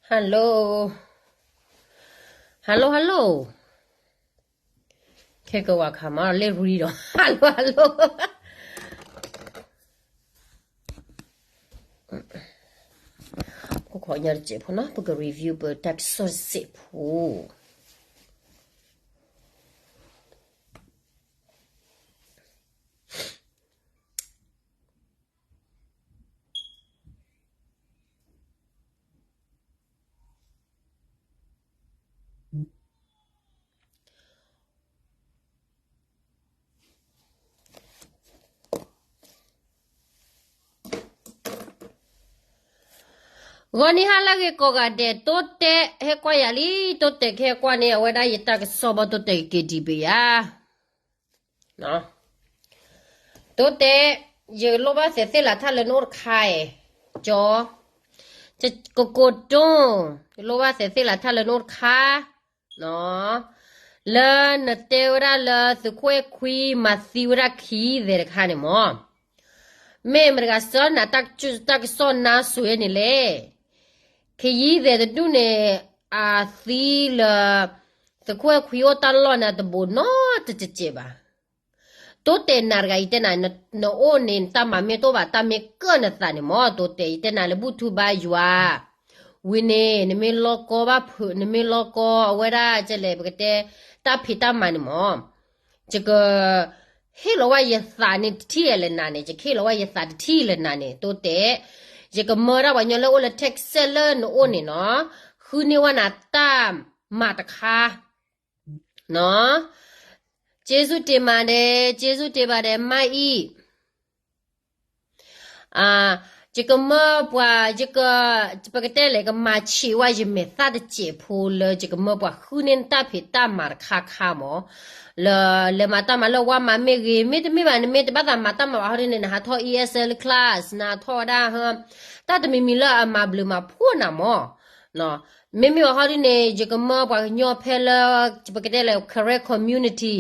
Hello, hello, hello. ခဲကဝၤခါမးလၢရံဒီး hello, hello. ခိၣ်ခီညါတစဲးဖိနီၤ ပက review ပတၢ်ကစီၣ်တစဲးဖိ ဂီၤနံၤဟါလၢအဂ့ၤကိးဂၤဒဲး တိတဲာ်ဟဲကွၢ်ယၤလံ တိတဲာ်ကဟဲကွၢ်န့ၣ် အဝဲဒၣ်ယတၢ်ကစီၣ်ဘၣ်တိတဲာ်ကက့ၤဒံးပယၤ တိတဲာ် ယလိၣ်ဘၣ်သဲးသ့ၣ်လးထၣ်လၢနအိၣ်တခါအဲၣ် ကၠီ ကကိးတိၢ် ယလိၣ်ဘၣ်သဲးသ့ၣ်လးထၣ်လၢနအိၣ်တခါ လၢနတဲဝဲဒၣ်လၢသုးခိၣ်အဲၣ်ခွံမၤသံဝဲဒၣ်ခံသဲးတခါန့ၣ်မၢ် မ့ၢ်မတၤတဂၤစၢနၤတၢ်ကစီၣ်နါစိၤန့ၣ်လဲၣ် ခ့ယံသဲးတဒူၣ်န့ၣ် အသံလၢ သုးခိၣ်အဲၣ်ခွံအိၣ်တၢ်လီၢ်န့ၣ် အတဘူးနီတစဲးဘၣ် တိတဲာ်နၤတဂၤ ယတဲနၤ နအိၣ်န့ၣ် နတၢ်မၤမ့ၢ်တအိၣ်ဘၣ် တၢ်မ့ၢ်ကၢၢ်နသးန့ၣ်မၢ် တိတဲာ် ယတဲနၤလၢဘူၣ်ထူဘါယွၤ ဝံၤန့ၣ် နမ့ၢ်လီကီဘၣ်ဖုး နမ့ၢ်လီကီအဝဲဒၣ်ကလဲၣ် ပကတဲ တၢ်ဖံးတၢ်မၤန့ၣ်မၢ် ယက ဟ့ၣ်လီၤဝဲယသးန့ၣ်တထံၣ်လဲၣ်နၤန့ၣ် ယကဟ့ၣ်လီၤဝဲယသးတထံၣ်လဲၣ်နၤန့ၣ် တိတဲာ် ယကမၢဒၣ်ပှၤကညီလၢအိၣ်လၢ Texas လၢနအိၣ်န့ၣ်နီၤ ဃုန့ၢ်ဝဲနၤတၢ်မၤတခါ နီၤ ကျေးဇူးတင်ပါတယ် ကျေးဇူးတင်ပါတယ် မအံၤ ယကမၢပှၤ ယက ပကတဲလဲၣ် ကမၤဆံးဝဲယမဲာ်သၣ်တစဲးဖိလၢ ယကမၢပှၤဃုန့ၢ်နတၢ်ဖံးတၢ်မၤတခါခါမၢ် လၢ လဲၤမၤတၢ်မၤလၢဝါမၤမ့ၢ်ဂ့ၤ မ့တမ့ၢ်ဘၣ် နမ့ၢ်တဘၣ်သးမၤတၢ်မၤဘၣ်ဟီဒ်န့ၣ် နဟးထီၣ် E S L class နဟးထီၣ်ဝဲဒၣ် တၢ်တမံၤမံၤလၢအမၤဘျုးမၤဖှိၣ်နၤမၢ် မ့မ့ၢ်ဘၣ်ဟီဒ်န့ၣ် ယကမၢပှၤကညီဖဲလၢ ပကတဲလဲၣ် Karen community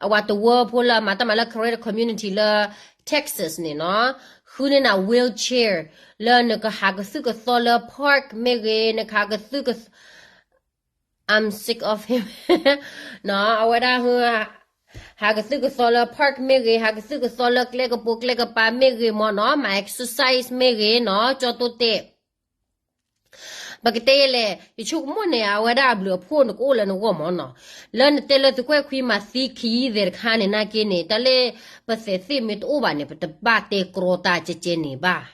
အဝဲတဝၢဖိလၢအမၤတၢ်မၤလၢ Karen community လၢ Texas န့ၣ်နီၤ ဃုန့ၢ်နၤ wheelchair လၢနကဟးကသုၣ်ကသီလၢ park မ့ၢ်ဂ့ၤ နကဟးကသုၣ်ကသီ I'm sick of him နီၤ အဝဲဒၣ် ဟးကသုၣ်ကသီလၢ park မ့ၢ်ဂ့ၤ ဟးကသုၣ်ကသီလၢကျဲကပိာ်ကျဲကပၤမ့ၢ်ဂ့ၤမၢ်နီၤ မၤ exercise မ့ၢ်ဂ့ၤနီၤ ကၠီတိတဲာ် ပကတဲယဲလဲၣ် ယဆိကမိၣ်န့ၣ် အဝဲဒၣ်အဘျုးအဖှိၣ်နကအိၣ်လၢနဂီၢ်မၢ်နီၤ လၢနတဲလၢသုးခိၣ်အဲၣ်ခွံမၤသံခံသဲးတခါန့ၣ်နာ်က့န့ၣ် တၢ်လၢပသဲးသ့ၣ်မ့ၢ်တအိၣ်ဘၣ်န့ၣ် ပတဘၣ်တဲကြီတၢ်ကဲကဲန့ၣ်ဘၣ်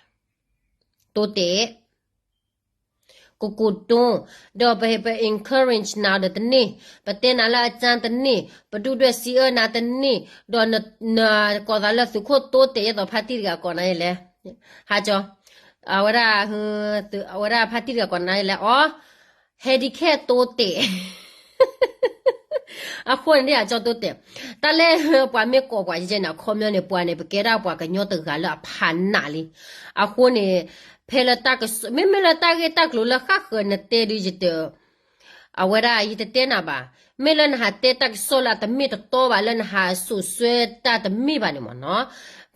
တိတဲာ် ကကိးတိၢ် ဒီးပ ပ encourage နၤဒီးတန့ၢ် ပတဲနၤလၢအကၢတန့ၢ် ပဒူၣ်ဒွဲၣ်စံးအၢနၤတန့ၢ် ဒီးန နကိးသးလၢသုးခိၣ်တိတဲာ် ယဲသိးဖါတံၢ်တဂၤကိးနၤယဲလဲၣ် ဟးကၠီ အဝဲဒၣ် အဝဲဒၣ်ဖါတံၢ်တဂၤကိးနၤယဲလဲၣ် အီ handicap တိတဲာ် အဃိန့ၣ်ဒ်အကၠီတိတဲာ် တၢ်လၢပှၤမ့ၢ်ကိးပှၤယဲန့ၣ် အခီပညီန့ၣ် ပှၤန့ၣ် ပကဲဒၣ်ပှၤကညီတဂၤလၢအဖးနးလံ အဃိန့ၣ် ဖဲလၢတၢ်ကစီၣ် မ့မ့ၢ်လၢတၢ်ဂ့ၢ်တၢ်ကျိၤလၢဃၣ်ဃၢၤနတဲဒုးယတ အဝဲဒၣ်ယတတဲနၤဘၣ် မ့ၢ်လၢနဟးတဲတၢ်ကစီၣ်လၢအတမ့ၢ်တတီဘၣ် လၢနဟးစိာ်စွဲတၢ်တမ့ၢ်ဘၣ်န့ၣ်မၢ်နီၤ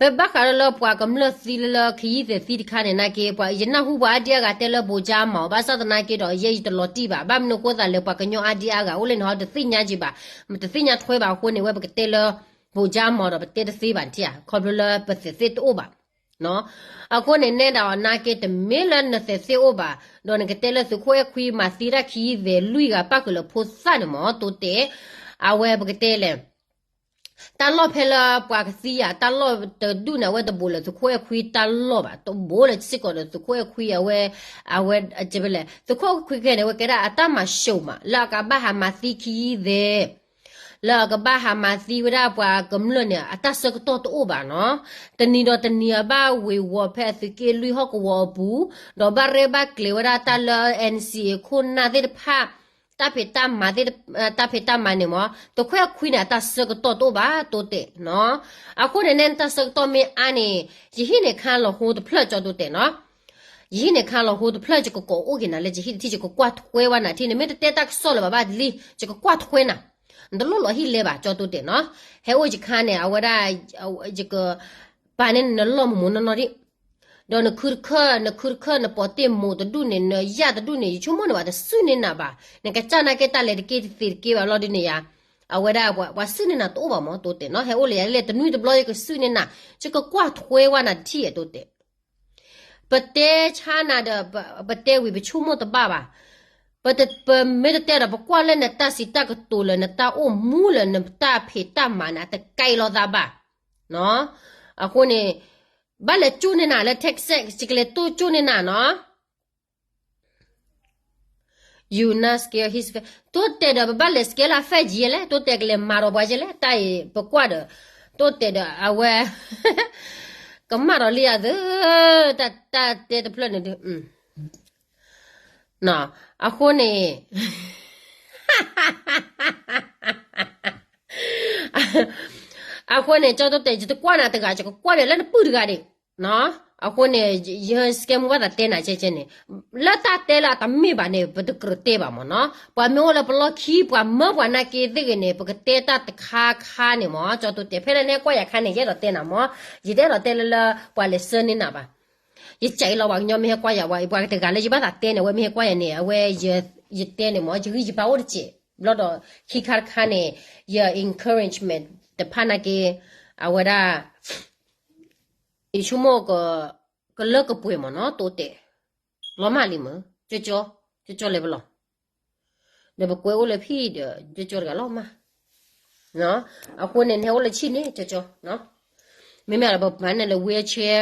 ပဘၣ်ဃးဒီးလၢပှၤကမျၢၢ်သံလၢလၢခ့ယုၢ်သဲးသံတခါန့ၣ်နာ်က့ ပှၤ ယနၢ်ဟူပှၤအါဒံအါဂၤတဲလၢ ဗိုလ်ချုပ်မောင် ဘၣ်ဆၣ်သနာ်က့ဒီး ယဲယတလီၤတံၢ်ဘၣ် ဘၣ်မနုၤအဃိသတးလဲၣ် ပှၤကညီအါဒံအါဂၤအိၣ်လၢန့ၣ်ဟီ တသ့ၣ်ညါက့ၤဘၣ် တသ့ၣ်ညါထွဲဘၣ်အဃိန့ၣ် ဝဲပကတဲလၢ ဗိုလ်ချုပ်မောင် ဒီးပတဲတသ့ဘၣ်ထံၣ်ဧါ ခီဖျိလၢပသဲးသ့ၣ်တအိၣ်ဘၣ် အဃိန့ၣ်နဲဒၣ်အီၤနာ်က့ တမ့ၢ်လၢနသဲးသ့ၣ်အိၣ်ဘၣ် ဒီးနကတဲလၢသုးခိၣ်အဲၣ်ခွံမၤသံတၢ်ခံသဲးလွံၢ်ဂၤ ပၣ်ဃုာ်လၢဖိသၣ်န့ၣ်မၢ် တိတဲာ် အဝဲပကတဲလဲၣ် တၢ်လီၢ်ဖဲလၢပှၤကသံယၤ တၢ်လီၢ်တဒူၣ်န့ၣ် အဝဲတဘူးလၢသုးခိၣ်အဲၣ်ခွံတၢ်လီၢ်ဘၣ် တဘူးလၢစ့ၢ်ကီးဒီးသုးခိၣ်အဲၣ်ခွံအဝဲ အဝဲ သုးခိၣ်အဲၣ်ခွံခဲန့ၣ် အဝဲကဲဒၣ်အတၢ်မၤၡိးမး လၢအကဘၣ်ဟးမၤသံခံသဲး လၢအကဘၣ်ဟးမၤသံဝဲဒၣ်ပှၤကမျၢၢ်န့ၣ် အတၢ်ဆၢကတီၢ်တအိၣ်ဘၣ်နီၤ. တနံၤဒီးတနံၤအဘၣ်ဝ့ၤဝီၤဖဲအသုးက့လွံၢ်ဟီၣ်ကဝီၤအပူၤ, ဒီးဘၣ်ရဲၣ်ဘၣ်ကျဲၤဝဲဒၣ်တၢ်လၢ N C A ခိၣ်နၢ်သ့ၣ်တဖၣ်, တၢ်ဖံးတၢ်မၤသ့ၣ်, တၢ်ဖံးတၢ်မၤန့ၣ်မ့ၢ် သုးခိၣ်အဲၣ်ခွံန့ၣ် အတၢ်ဆၢကတီၢ်တအိၣ်ဘၣ်တိတဲာ်နီၤ. အဃိန့ၣ် နဲနတၢ်ဆၢကတီၢ်မ့ၢ်အါန့ၣ် ယဟံၣ်န့ၣ်ခါလီၤဟိတဖျၢၣ်ကၠီတိတဲာ်နီၤ. ယဟံၣ်န့ၣ်ခါလီၤဟိတဖျၢၣ် ယကကိးအိၣ်က့ၤနၤလၢယဟံၣ်တထံၣ် ယကကွၢ်ထွဲဝဲနၤထံၣ် နမ့ၢ်တတဲတၢ်ကစီၣ်လၢၤဘၣ်ဘၣ်တလံ ယကကွၢ်ထွဲနၤ, နတလိၣ်လီၤဟံၣ်လဲၤဘၣ်ကၠီတိတဲာ်နီၤ. ဟဲအိၣ်ယခါန့ၣ် အဝဲဒၣ် ယကပာ်န့ၢ်နလီၢ်မူးမူးနီၢ်နီၢ်ဒံး ဒီးနခုတခၢၣ် နခုတခၢၣ် နပိာ်တ့ၢ်မိၢ်တဒူၣ်န့ၣ် နယၢ်တဒူၣ်န့ၣ် ယဆိကမိၣ်န့ၣ် ပှၤတစုၣ်န့ၢ်နၤဘၣ်. နကစၢ်နာ်က့တၢ်လဲၤတက့ၢ်တသ့တက့ၢ်ဘၣ်လီၤဒ်န့ၣ်ယါ. အဝဲဒၣ်ပှၤ ပှၤစုၣ်န့ၢ်နၤတအိၣ်ဘၣ်မၢ် တိတဲာ်နီၤ. ဟဲအိၣ်လၢယၤလၢတနွံတဘျီ ယကစုၣ်န့ၢ်နၤ, ယကကွၢ်ထွဲဝဲနၤတထံၣ်ဧါ တိတဲာ်. ပတဲဆါနၤဒီး ပတဲဝံၤပဆိကမိၣ်တဘၣ်ဘၣ်. ပတ ပမ့ၢ်တတဲဒီး ပကွၢ်လၢနတၢ်စံးတၢ်ကတိၤလၢနတၢ်အိၣ်မူလၢနတၢ်ဖံးတၢ်မၤန့ၣ် အတကဲလီၤသးဘၣ်. အဃိန့ၣ် ဘၣ်လဲၤကၠိန့ၢ်နၤလၢ text ယကလဲၤတိၢ်ကၠိန့ၢ်နၤနီၤ. You not scare his face. တိတဲာ်ဒီး ပဘၣ်လဲၤ scare လၢ face ယဲလဲၣ်, တိတဲာ်ကလဲၤမၤဒီးပှၤယဲလဲၣ်, တၢ်အံၤပကွၢ်ဒီး တိတဲာ်ဒီးအဝဲ ကမၣ်ဒီးလံအသး, တၢ် တၢ်တဲတဖျၢၣ်န့ၣ်ဒုး, အဃိန့ၣ် အဃိန့ၣ် ကၠီတိတဲာ် ယတကွၢ်နၤတဂၤ, ယကကွၢ်ဘၣ်လၢနပုၢ်တဂၤဒံး. အဃိန့ၣ် ယ scare မူဘၣ်သးတဲနၤကဲကဲန့ၣ်, လၢတၢ်တဲလၢအတမ့ၢ်ဘၣ်န့ၣ် ပတကြၢးတဲဘၣ်မၢ်နီၤ. ပှၤမ့ၢ်အိၣ်လၢပလီၢ်ခံ ပှၤမၢပှၤနာ်က့သ့ၣ်ဂ့ၤန့ၣ် ပကတဲတၢ်တခါခါန့ၣ်မၢ်, ကၠီတိတဲာ် ဖဲလၢနဟဲကွၢ်ယၤခါန့ၣ် ယအဲၣ်ဒိးတဲနၤမၢ်, ယတအဲၣ်ဒိးတဲလၢလၢ ပှၤလဲၤဆှၢန့ၢ်နၤဘၣ်. ယကးအံၤလီၤ ပှၤကညီမ့ၢ်ဟဲကွၢ်ယၤဝဲ ပှၤတဂၤလၢယဘၣ်သးတဲန့ၣ် အဝဲမ့ၢ်ဟဲကွၢ်ယၤန့ၣ် အဝဲ ယတဲန့ၣ်မၢ် ယဂံၢ်ယဘါအိၣ်တစဲး, ဘျီဒီး ခံခါတခါန့ၣ် ယ encouragement တဖၣ်နာ်က့ အဝဲဒၣ် ယဆိကမိၣ် ကလၢကပှဲၤမၢ်နီၤ တိတဲာ်, လီၤမၢ်လံမၢ်, ကၠီကၠီ, ကၠီကၠီလဲၤပလီၢ်, ဒီးပကွဲးအိၣ်လၢဖံဒီး ကၠီကၠီတဂၤလီၤမၢ်. အဃိန့ၣ် နဟဲအိၣ်လၢဆံၣ်န့ၣ် ကၠီကၠီ, မ့မ့ၢ်ဒီးပမၤနၤလၢ wheelchair,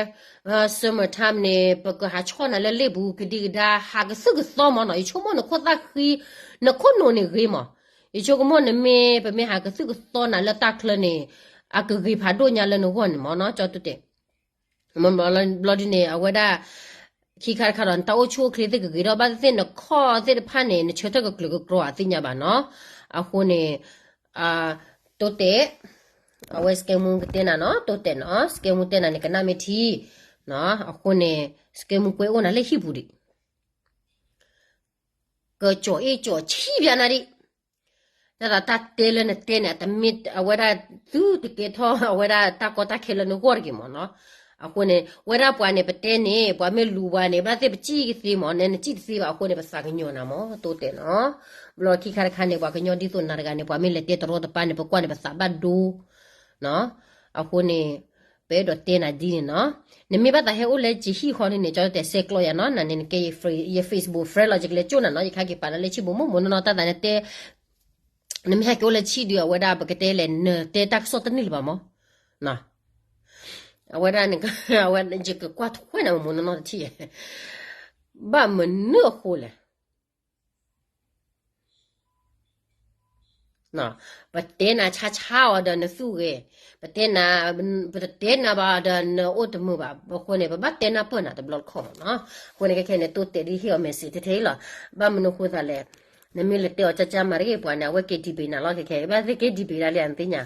summer time န့ၣ် ပကဟးဆီၣ်နၤလၢလ့ၣ်ပူၤ ကဒံကဒါ ဟးကသုၣ်ကသီမၢ်နီၤ, ယဆိကမိၣ်နခိၣ်သၣ်ဃံ, နခိၣ်နူာ်န့ၣ်ဂ့ၤမၢ်, ယဆိကမိၣ်နမ့ၢ် ပမ့ၢ်ဟးကသုၣ်ကသီနၤလၢတၢ်ချၢန့ၣ် အကဂ့ၤဖးဒိၣ်ညါလၢနဂီၢ်န့ၣ်မၢ်နီၤ ကၠီတိတဲာ်. ဘျီဒ်န့ၣ် အဝဲဒၣ် ခံခါတခါဒီး နတၢ်အိၣ်ဆူၣ်အိၣ်ချ့သ့ၣ်ကဂ့ၤထီၣ် ဘၣ်သ့ၣ်သ့ၣ်နခီၣ်သ့ၣ်တဖၣ်န့ၣ် နဆၢထၢၣ်ကကျၢၤကကြီအသ့ၣ်ညါဘၣ်နီၤ. အဃိန့ၣ် တိတဲာ် အဝဲ scare မူကတဲနၤနီၤ တိတဲာ်နီၤ scare မူတဲနၤန့ၣ် ကနၣ်မ့ၢ်ထံ အဃိန့ၣ် scare မူကွဲးအိၣ်နၤလၢဟံၣ်ပူၤဒံး ကကၠီၤအ့ၣ်ကၠီၤဆံးဘၣ်နၤဒံး, တၢ်သးတၢ်တဲလၢနတဲန့ၣ် အတမ့ၢ်အဝဲဒၣ်သုတကဲထီၣ် အဝဲဒၣ်တၢ်ကီတၢ်ခဲလၢနဂီၢ်တဂ့ၤမၢ်နီၤ. အဃိန့ၣ် ဝဲဒၣ်ပှၤန့ၣ် ပတဲန့ၣ် ပှၤမ့ၢ်လူၤပှၤန့ၣ် ဘၣ်သ့ၣ်ပစံၣ်ကသ့မၢ် နဲနစံၣ်တသ့ဘၣ်အဃိန့ၣ် ပသးကညီၤနၤမၢ် တိတဲာ်နီၤ. ဘျီခံခါတခါန့ၣ် ပှၤကညီဒ်သိးနၤတဂၤန့ၣ် ပှၤမ့ၢ်လဲၤတဲတရီတပါန့ၣ် ပကွၢ်န့ၣ်ပသးဘၣ်ဒိ အဃိန့ၣ် ပအဲၣ်ဒိးတဲနၤဒ်န့ၣ်နီၤ. နမ့ၢ်ဘၣ်သးဟဲအိၣ်လၢယဟံၣ်ဃီဒ်န့ၣ် ကၠီတဲာ်ဆဲးကျိးယၤနီၤ နန့ၣ်နကဲယ Facebook friend လီၤ ယကလဲၤကၠိၣ်နၤနီၤ ယခါက့ၤပာ်နၤလၢဆံၣ်ဘိမၢ် မိၢ်နီၢ်နီၢ်တၢ်သးနတဲ နမ့ၢ်ဟဲက့ၤအိၣ်လၢဆံၣ်ဒုး အဝဲဒၣ်ပကတဲလဲၣ် နတဲတၢ်ကစီၣ်တန့ၢ်လၢၤဘၣ်မၢ် အဝဲဒၣ် ယကကွၢ်ထွဲနၤမိၢ်နီၢ်နီၢ်တထံၣ် ဘၣ်မနုၤအဃိလဲၣ် ပတဲနၤဆါဆါအီၤဒီးနသူၣ်ဂဲၤ, ပတဲနၤ, ပတတဲနၤဘၣ်ဒီးနအိၣ်တမုာ်ဘၣ်, အဃိန့ၣ် ပဘၣ်တဲနၢ်ပၢၢ်နၤတဘျီတခီၣ်မၢ်နီၤ. အဃိန့ၣ် ခဲခဲန့ၣ် တိတဲာ်ဒ်ဟ့ၣ်အီၤ message ထဲထဲအံၤလီၤ. ဘၣ်မနုၤအဃိသးလဲၣ်, နမ့ၢ်လဲၤတဲအီၤကၠၢ်ကၠၢ်မၤတဂ့ၤ ပှၤန့ၣ် အဝဲက့ၤ debate နၤလီၤ ခဲခဲ ဘၣ်သ့ၣ်က့ၤ debate ဒၣ်လံ နသ့ၣ်ညါ.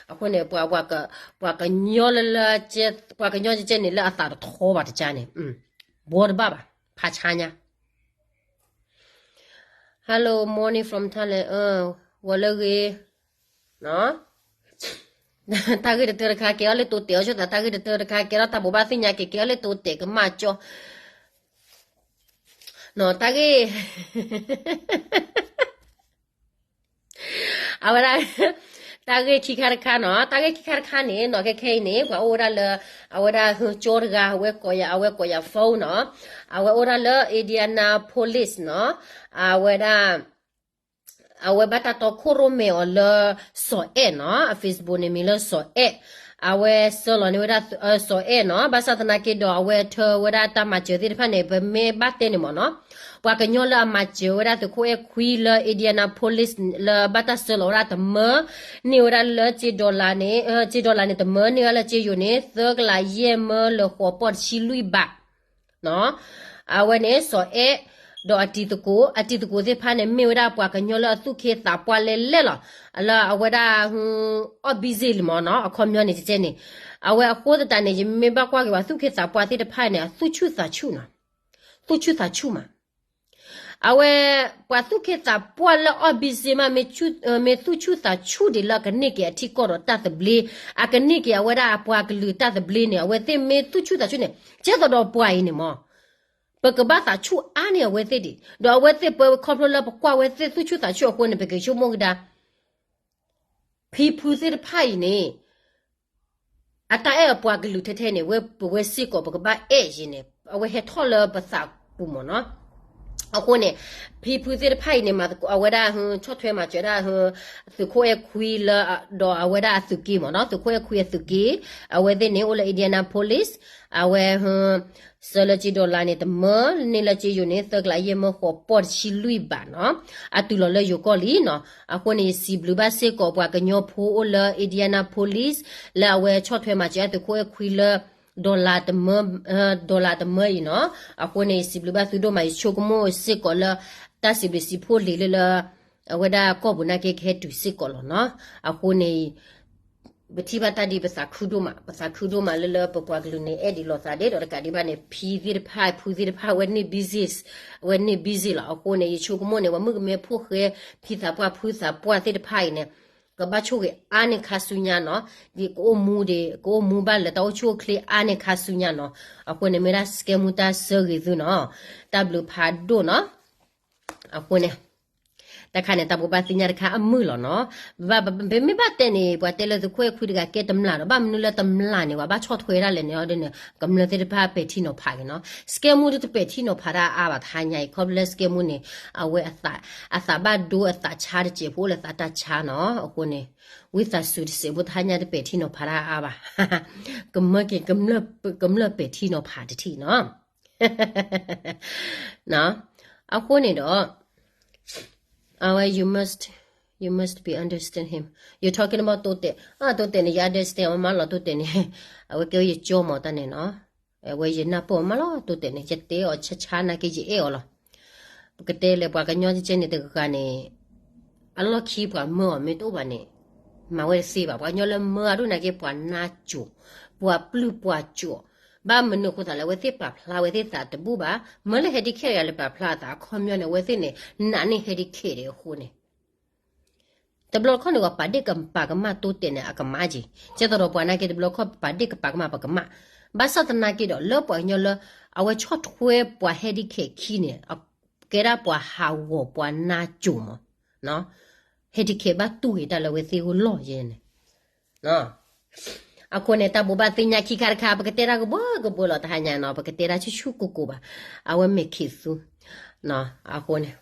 အဃိန့ၣ် ပှၤကညီလၢလၢ ပှၤကညီကဲကဲန့ၣ် လၢအသးတထီဘၣ်တကါန့ၣ် ဘှီတဘၣ်ဘၣ် ဖးဆါညါ Hello, morning from Thailand. ဂီၤလၢအဂ့ၤ, တၢ်ဂ့ၢ်တတၢတခါ ကဲထီၣ်လၢတိတဲာ်အီၤဆိသး တၢ်ဂ့ၢ်တတၢတခါ ကဲထီၣ်တၢ်ဘိးဘၣ်သ့ၣ်ညါက့ၤ ကဲထီၣ်လၢတိတဲာ်ကမၣ်ကၠီ, တၢ်ဂ့ၢ် အဝဲဒၣ် တၢ်ဂ့ၢ်ခံခါတခါနီၤ, တၢ်ဂ့ၢ်ခံခါတခါန့ၣ်နီၤ ခဲခဲအံၤန့ၣ် ပှၤအိၣ်ဝဲဒၣ်လၢ အဝဲဒၣ်ဟၢကၠီတဂၤ အဝဲကိးယၤ အဝဲကိးယၤ phone နီၤ, အဝဲအိၣ်ဒၣ်လၢ Indianapolis နီၤ, အဝဲဒၣ် အဝဲဘၣ်တၢ်တီခိၣ်ရိၣ်မဲအီၤလၢ စီၤအဲၣ်နီၤ, အ Facebook န့ၣ်မံၤလၢစီၤအဲၣ်, အဝဲဆှၢလီၤန့ၢ်ဝဲဒၣ် စီၤအဲၣ်နီၤ, ဘၣ်ဆၣ်သနာ်က့ဒီး အဝဲထၢဝဲဒၣ်တၢ်မၤစၢၤသ့ၣ်တဖၣ်န့ၣ် ပမ့ၢ်ဘၣ်တဲန့ၣ်မၢ်နီၤ, ပှၤကညီလၢအမၤစၢၤဝဲဒၣ်သုးခိၣ်အဲၣ်ခွံလၢ Indianapolis လၢဘၣ်တၢ်ဆှၢလီၤဝဲဒၣ်တမၢန့ၢ်ဝဲဒၣ်လၢစ့ dollar န့ၣ်, စ့ dollar န့ၣ် တမၢန့ၢ်ဝဲလၢစ့ယိၤန့ၣ် သၢကလးယဲၢ်မၢလၢဃိးပီၢ်တဆံလွံၢ်ဘး အဝဲန့ၣ် စီၤအဲၣ် ဒီးအတံၤသကိး, အတံၤသကိးသ့ၣ်တဖၣ်န့ၣ် မ့ၢ်ဝဲဒၣ်ပှၤကညီလၢအသူၣ်ခ့သးပှၢ်လဲၣ်လဲၣ်လီၤ. လၢအဝဲဒၣ် အီၣ် busy လံမၢ်နီၤ, အခီပညီန့ၣ် ကဲကဲန့ၣ်, အဝဲအဃိသတးန့ၣ် ယမ့ၢ်ဘၣ်ကွၢ်က့ၤပှၤသူၣ်ခ့သးပှၢ်သ့ၣ်တဖၣ်န့ၣ် အသူၣ်ဆူၣ်သးဆူၣ်နီၤ, သူၣ်ဆူၣ်သးဆူၣ်မး. အဝဲ ပှၤသူၣ်က့သးပှၢ်လၢ အီၣ်ဘံစ့မး မ့ၢ်သူၣ်ဆူၣ်သးဆူၣ်ဒံးလၢအကန့ၢ်က့ၤအထံကီၢ်ဒီးတၢ်သဘျ့, အကန့ၢ်က့ၤအဝဲဒၣ်အပှၤကလုာ်တၢ်သဘျ့န့ၣ် အဝဲသ့ၣ်မ့ၢ်သူၣ်ဆူၣ်သးဆူၣ်န့ၣ် ကဲသိးဒီးပှၤအံၤန့ၣ်မး ပကဘၣ်သးဆူၣ်အါန့ၢ်အဝဲသ့ၣ်ဒံး, ဒီးအဝဲသ့ၣ်ပှဲခီဖျိလၢပကွၢ်ဝဲသ့ၣ်သူၣ်ဆူၣ်သးဆူၣ်အဃိန့ၣ် ပကဆိကမိၣ်ကဒါ ဖံဖုသ့ၣ်တဖၣ်အံၤန့ၣ် အတၢ်အဲၣ်အပှၤကလုာ်ထဲထဲန့ၣ် ဝဲပဝဲစ့ၢ်ကီးပကဘၣ်အဲၣ်ယံၤန့ၣ် အဝဲဟဲထီၣ်လၢပသးပူၤမးနီၤ. အဃိန့ၣ် ဖံဖုသ့ၣ်တဖၣ်အံၤန့ၣ် မၤသကိးအဝဲဒၣ် ဆီၣ်ထွဲမၤစၢၤဒၣ် သုးခိၣ်အဲၣ်ခွံလၢ ဒီးအဝဲဒၣ်အသုးက့မးနီၤ, သုးခိၣ်အဲၣ်ခွံအသုးက့, အဝဲသ့ၣ်န့ၣ်အိၣ်လၢ Indianapolis, အဝဲ စၢလၢက့ dollar န့ၣ် တမၢ, န့ၢ်လၢက့ယိၤန့ၣ် သၢကလးယဲၢ်မၢဃိးပီၢ်တဆံလွံၢ်ဘးနီၤ, အတုၤလီၤလၢယိၤကီၢ်လံနီၤ. အဃိန့ၣ် ယစံးဘျုးဘၣ်စ့ၢ်ကီးပှၤကညီဖိအိၣ်လၢ Indianapolis လၢအဝဲဆီၣ်ထွဲမၤစၢၤအသုးခိၣ်အဲၣ်ခွံလၢ dollar တမၢ, dollar တမၢအံၤနီၤ. အဃိန့ၣ် ယစံးဘျုးဘၣ်သုဒိၣ်မး, ယဆိကမိၣ်စ့ၢ်ကီးလၢ တၢ်စံးဘျုးစံးဖှိၣ်လံၤလၢလၢ အဝဲဒၣ်ကီၢ်ပူၤနာ်က့ကဟဲတုၤစ့ၢ်ကီးလီၤနီၤ. အဃိန့ၣ် ပထံၣ်ဘၣ်တၢ်ဒ်ပသးခုဒိၣ်မး, ပသးခုဒိၣ်မးလၢလၢပပှၤကလုာ်န့ၣ် အဲၣ်ဒိးလိာ်သးဒဲးဒီးတကးဒံးဘၣ်န့ၣ် ဖံသ့ၣ်တဖၣ် ဖုသ့ၣ်တဖၣ် အဝဲန့ၢ် business, အဝဲန့ၢ် busy လီၤ. အဃိန့ၣ် ယဆိကမိၣ်န့ၣ် ပှၤမုၣ်ကမဲဖိဃဲ ဖံသးပှၢ်ဖုသးပှၢ်သ့ၣ်တဖၣ်အံၤန့ၣ် ကဘၣ်ဆိၣ်ဂ့ၤအါန့ၢ်ခါဆူညါနီၤ. ဒ်ကအိၣ်မူဒံး ကအိၣ်မူဘၣ်လၢတၢ်အိၣ်ဆူၣ်အိၣ်ချ့အါန့ၢ်ခါဆူညါနီၤ. အဃိန့ၣ် မ့ၢ်ဒၣ်စကဲမူတၢ်ဆၢဂ့ၤသုနီၤ, တၢ်ဘျုးဖးဒိၣ်နီၤ. အဃိန့ၣ် တၢ်ခါန့ၣ် တၢ်ဘိးဘၣ်သ့ၣ်ညါတခါအမုာ်လီၤနီၤ. ပမ့ၢ်ဘၣ်တဲန့ၣ် ပှၤတဲလၢသုးခိၣ်အဲၣ်ခွံတဂၤကဲတမျၢ်ဒီး ဘၣ်မနုၤလၢတမျၢ်န့ၣ် ပှၤဘၣ်ဆီၣ်ထွဲဒၣ်လဲာ်န့ၣ်ဒီးန့ၣ် ကမျၢၢ်သ့ၣ်တဖၣ်ပဲာ်ထံနီၤဖးက့ၤနီၤ. စကဲမူတပဲာ်ထံနီၤဖးတၢ်အါဘၣ်တဟါညါအံၤ ခီဖျိလၢစကဲမူန့ၣ် အဝဲအသးဘၣ်ဒိအသးဆါတစဲးဖိအိၣ်လၢသးတၢ်ဆါနီၤ. အဃိန့ၣ် ဝံသးစူၤတစဲးဖိတဟါညါတပဲာ်ထံနီၤဖးတၢ်အါဘၣ် ကမၢက့ၤ ကမျၢၢ်ပဲာ်ထံနီၤဖးတထံၣ်နီၤ. အဃိန့ၣ်ဒီး အဝဲ you must, you must be understand him, you talking about တိတဲာ်, တိတဲာ်န့ၣ် ယ understand အီၤမးလီၤ. တိတဲာ်န့ၣ် အဝဲကဲဝဲယကၠီမးတၢ်န့ၣ်နီၤ. အဝဲယနၢ်ပၢၢ်အီၤမးလီၤ. တိတဲာ်န့ၣ် ယတဲအီၤဆါဆါနာ်က့ ယအဲၣ်အီၤလီၤ. ပကတဲလဲၣ် ပှၤကညီကဲန့ၣ်တဂၤဂၤန့ၣ် အလီၢ်ခံပှၤမၢအီၤမ့ၢ်တအိၣ်ဘၣ်န့ၣ် မၤဝဲတသ့ဘၣ်. ပှၤကညီလၢမၢအဒိၣ်နာ်က့ ပှၤနါစိၤ, ပှၤပျုၢ်ပှၤစိၤ, ဘၣ်မနုၤအဃိသးလၢ အဝဲသ့ၣ်ပာ်ဖျါဝဲသ့ၣ်သးတဘူၣ်ဘၣ်. မၢလၢ handicap တဂၤလၢပာ်ဖျါအသး အခီပညီန့ၣ် အဝဲသ့ၣ်န့ၣ် နာ်န့ၢ် handicap ဒံးအဃိန့ၣ် တဘျီတခီၣ်န့ၣ် ပှၤပာ်ဒ့ၣ်ကပာ်ကမၣ်တိတဲာ်န့ၣ် အကမၣ်က့ၤ ကဲသိးဒီးပှၤနာ်က့ တဘျီတခီၣ်ပာ်ဒ့ၣ်ကပာ်ကမၣ်ပကမၣ်, ဘၣ်ဆၣ်သနာ်က့ဒီး လၢပှၤကညီလၢ အဝဲဆီၣ်ထွဲပှၤ handicap ခံန့ၣ် ကဲဒၣ်ပှၤဟးဂီၤပှၤနါစိၤမး handicap ဘၣ်တူၢ်ဂ့ၤတၢ်လၢအဝဲသ့ၣ်ဂီၢ်လီၢ်ယဲန့ၣ်. အဃိန့ၣ် တၢ်ဘိးဘၣ်သ့ၣ်ညါခံခါတခါ ပကတဲတၢ်ကဘှီကဘှီလီၤတဟါညါနီၤ, ပကတဲတၢ်ဆူၣ်ဆူၣ်ကိၢ်ကိၢ်ဘၣ်. အဝဲမဲာ်ခံးသူ အဃိန့ၣ်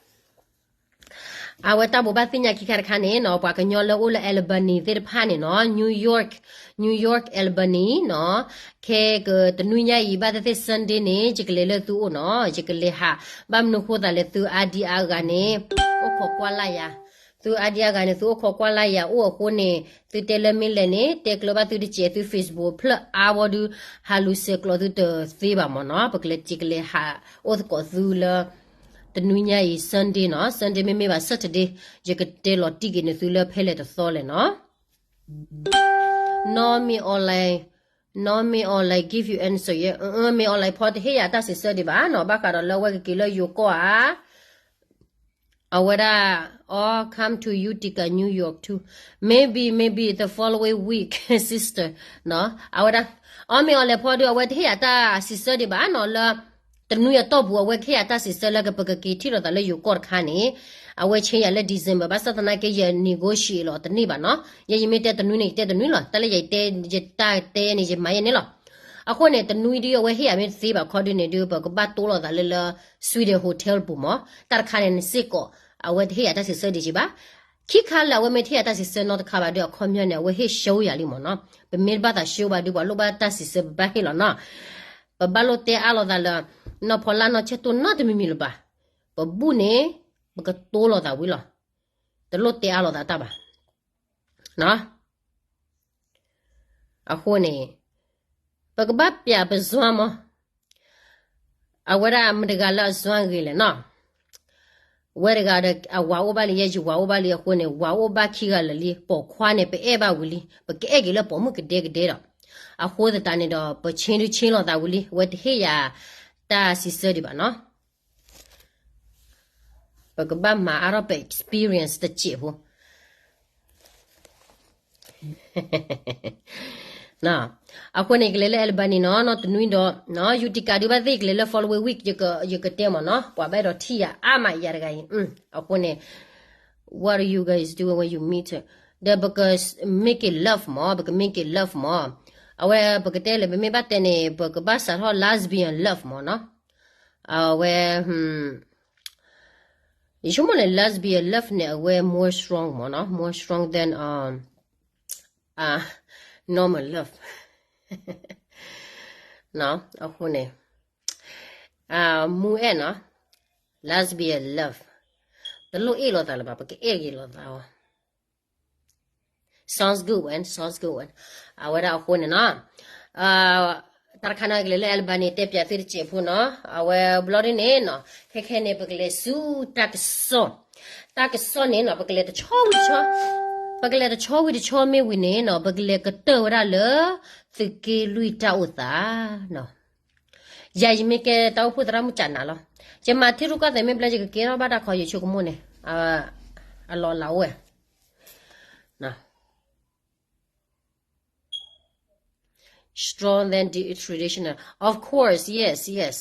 အဝဲတၢ်ဘိးဘၣ်သ့ၣ်ညါခံခါတခါန့ၣ်နီၤ, ပှၤကညီလၢအိၣ်လၢ Albany သ့ၣ်တဖၣ်န့ၣ်နီၤ, New York, New York Albany နီၤ, ခဲကတနွံညါအံၤ ဘၣ်သ့ၣ်သ့ၣ် Sunday န့ၣ် ယကလဲၤလၢသုအိၣ်နီၤ, ယကလဲၤဟး, ဘၣ်မနုၤဃိသးလဲၣ် သုအါဒံအါဂၤန့ၣ် အိၣ်ခိးကွၢ်လၢ်ယၤ, သုအါဒံအါဂၤန့ၣ် သုအိၣ်ခိးကွၢ်လၢ်ယၤအိၣ်အဃိန့ၣ် သုတဲလၢမ့ၢ်လဲၣ်န့ၣ် တဲကျၢၤဘၣ်သုတစဲး သု Facebook ဖျၢၣ်အါဝဲဒုး ဟးလူၤဆဲးကျိးသုတသ့ဘၣ်မးနီၤ, ပကလဲၤက့ၤကလဲၤဟးအိၣ်သကိးသုလၢ တနွံညါအံၤ Sunday နီၤ, Sunday မ့မ့ၢ်ဘၣ် Saturday ယကတဲလီၤတံၢ်က့ၤန့ၢ်သုလၢဖဲလဲၣ်တသီလဲၣ်နီၤ. နီၢ်မ့ၢ် online, နီၢ်မ့ၢ် online give you answer ယဲ, မ့ၢ် online ဖီတဟ့ၣ်ယၤတၢ်စံးဆၢဒံးဘၣ်နီၤ, ဘၣ်ဃးဒီးလၢအဝဲကက့ၤလၢယိၤကီၢ်ဧါ အဝဲဒၣ် all come to Utica, New York too. Maybe, maybe the following week, sister. နီၤ, အဝဲဒၣ် အီ မ့ၢ် online ဖီဒုး အဝဲတဟ့ၣ်ယၤတၢ်စံးဆၢဒံးဘၣ်နီၤ, လၢ တနွံအတီၢ်ပူၤ အဝဲကဟ့ၣ်ယၤတၢ်စံးဆၢလၢကပကက့ၤထံၣ်လိာ်သးလၢယိၤကီၢ်တခါန့ၣ်, အဝဲဆ့ယၤလၢ December ဘၣ်ဆၣ်သနာ်က့ ယ negotiate လီၤတန့ၢ်ဘၣ်နီၤ, ယဲယမ့ၢ်တဲတနွံန့ၣ် ယတဲတနွံလီၤ, တၢ်လၢယတဲ ယတၢ်တဲန့ၣ် ယမၤယဲန့ၣ်လီၤ. အဃိန့ၣ် တနွံဒုး အဝဲဟ့ၣ်ယၤမ့ၢ်တသ့ဘၣ်ခီဒုးန့ၣ်ဒုး ပကဘၣ်တိလိာ်သးလၢလၢ Sweden Hotel ပူၤမး, တၢ်တခါန့ၣ်စ့ၢ်ကီး အဝဲတဟ့ၣ်ယၤတၢ်စံးဆၢဒံးဘၣ်. ခံခါလၢအဝဲမ့ၢ်တဟ့ၣ်ယၤတၢ်စံးဆၢနီတခါဘၣ်ဒုး အခီပညီန့ၣ် အဝဲဟ့ၣ် show ယၤလံမးနီၤ, ပမ့ၢ်တဘၣ်သး show ဘၣ်ဒုး ပှၤလိၣ်ဘၣ်တၢ်စံးဆၢပဘၣ်ဟ့ၣ်လီၤနီၤ, ပဘၣ်လိၣ်တဲအါလိာ်သးလၢ နီၢ်ဖီလာ်နီၢ်ဆဲးတိၢ်နီတမံၤမံၤလၢၤဘၣ်, ပဘူၣ်န့ၣ် ပကတိလိာ်သးဝံၤလီၤ, တလိၣ်တဲအါလိာ်သးတၢ်ဘၣ်. အဃိန့ၣ် ပကဘၣ်ပျးပစွမ်းမး, အဝဲဒၣ်မတၤတဂၤလၢအစွမ်းဂ့ၤလဲၣ်နီၤ, ဝဲတဂၤဒီးအဝၤအိၣ်ဘၣ်လံ ယဲယဝၤအိၣ်ဘၣ်လံအဃိန့ၣ် ဝၤအိၣ်ဘၣ်ခံဂၤလၢာ်လံ, ပိာ်ခွါန့ၣ် ပအဲၣ်ဘၣ်ဝံၤလံ, ပကအဲၣ်က့ၤလၢပိာ်မုၣ်ကဒဲကဒဲဒီး, အဃိသတးန့ၣ်ဒီး ပဆ့ဒုဆ့လိာ်သးဝံၤလံ, အဝဲတဟ့ၣ်ယၤတၢ်စံးဆၢဒံးဘၣ်နီၤ. ပကဘၣ်မၤအါထီၣ်ပ experience တစဲးဖိ အဃိန့ၣ် ယကလဲၤလၢ Albany နီၤ နီၢ်တနွံဒီး Utica ဒုးဘၣ်သ့ၣ် ယကလဲၤလၢ following week ယကတဲမ့ၢ်နီၤ ပှၤဘၣ်အဲၣ်ဒိးထံၣ်ယၤအါမးယၤတဂၤအံၤ အဃိန့ၣ် what are you guys doing when you meet her ဒီးပက make it love မ့ၢ် ပက make it love မ့ၢ် အဝဲပကတဲလၢ ပမ့ၢ်ဘၣ်တဲန့ၣ် ပကဘၣ်စးထီၣ် lesbian love မ့ၢ်နီၤ အဝဲ ယဆိကမိၣ်န့ၣ် lesbian love န့ၣ် အဝဲ more strong မ့ၢ်နီၤ more strong than normal love အဃိန့ၣ် မူအဲၣ်နီၤ lesbian love တလိၣ်အဲၣ်လိာ်သးလၢၤဘၣ် ပကအဲၣ်ဂ့ၤလိာ်သးအီၤ sounds good one sounds good one အဝဲဒၣ်အဃိန့ၣ်နီၤ တၢ်တခါန့ၣ် ကလဲၤလၢ Albany တဲပၠးသုတစဲးဖိနီၤ အဝဲဘျီဒ်န့ၣ်နီၤ ခဲခဲန့ၣ် ပကလဲၤဆူတၢ်ကစီၣ် တၢ်ကစီၣ်န့ၣ်နီၤ ပကလဲၤတဆီဝံၤတဆီ ပကလဲၤတဆီဝံၤတဆီမ့ၢ်ဝံၤန့ၣ်နီၤ ပကလဲၤကတၢၢ်ဝဲဒၣ်လၢ သုးက့လွံၢ်တၢ်အိၣ်သးနီၤ ယၤယမ့ၢ်ကဲတၢ်အိၣ်ဖှိၣ်သရၣ်မုၣ်ကနၤလီၤ ယမၤထံရူၢ်ကီၢ်သဲးမ့ၢ်ဘျီ ယကကဲထီၣ်ဘၣ်တၢ်ခီယဆိကမိၣ်န့ၣ် အလီၤလးအိၣ်ဝဲ strong than the traditional of course yes yes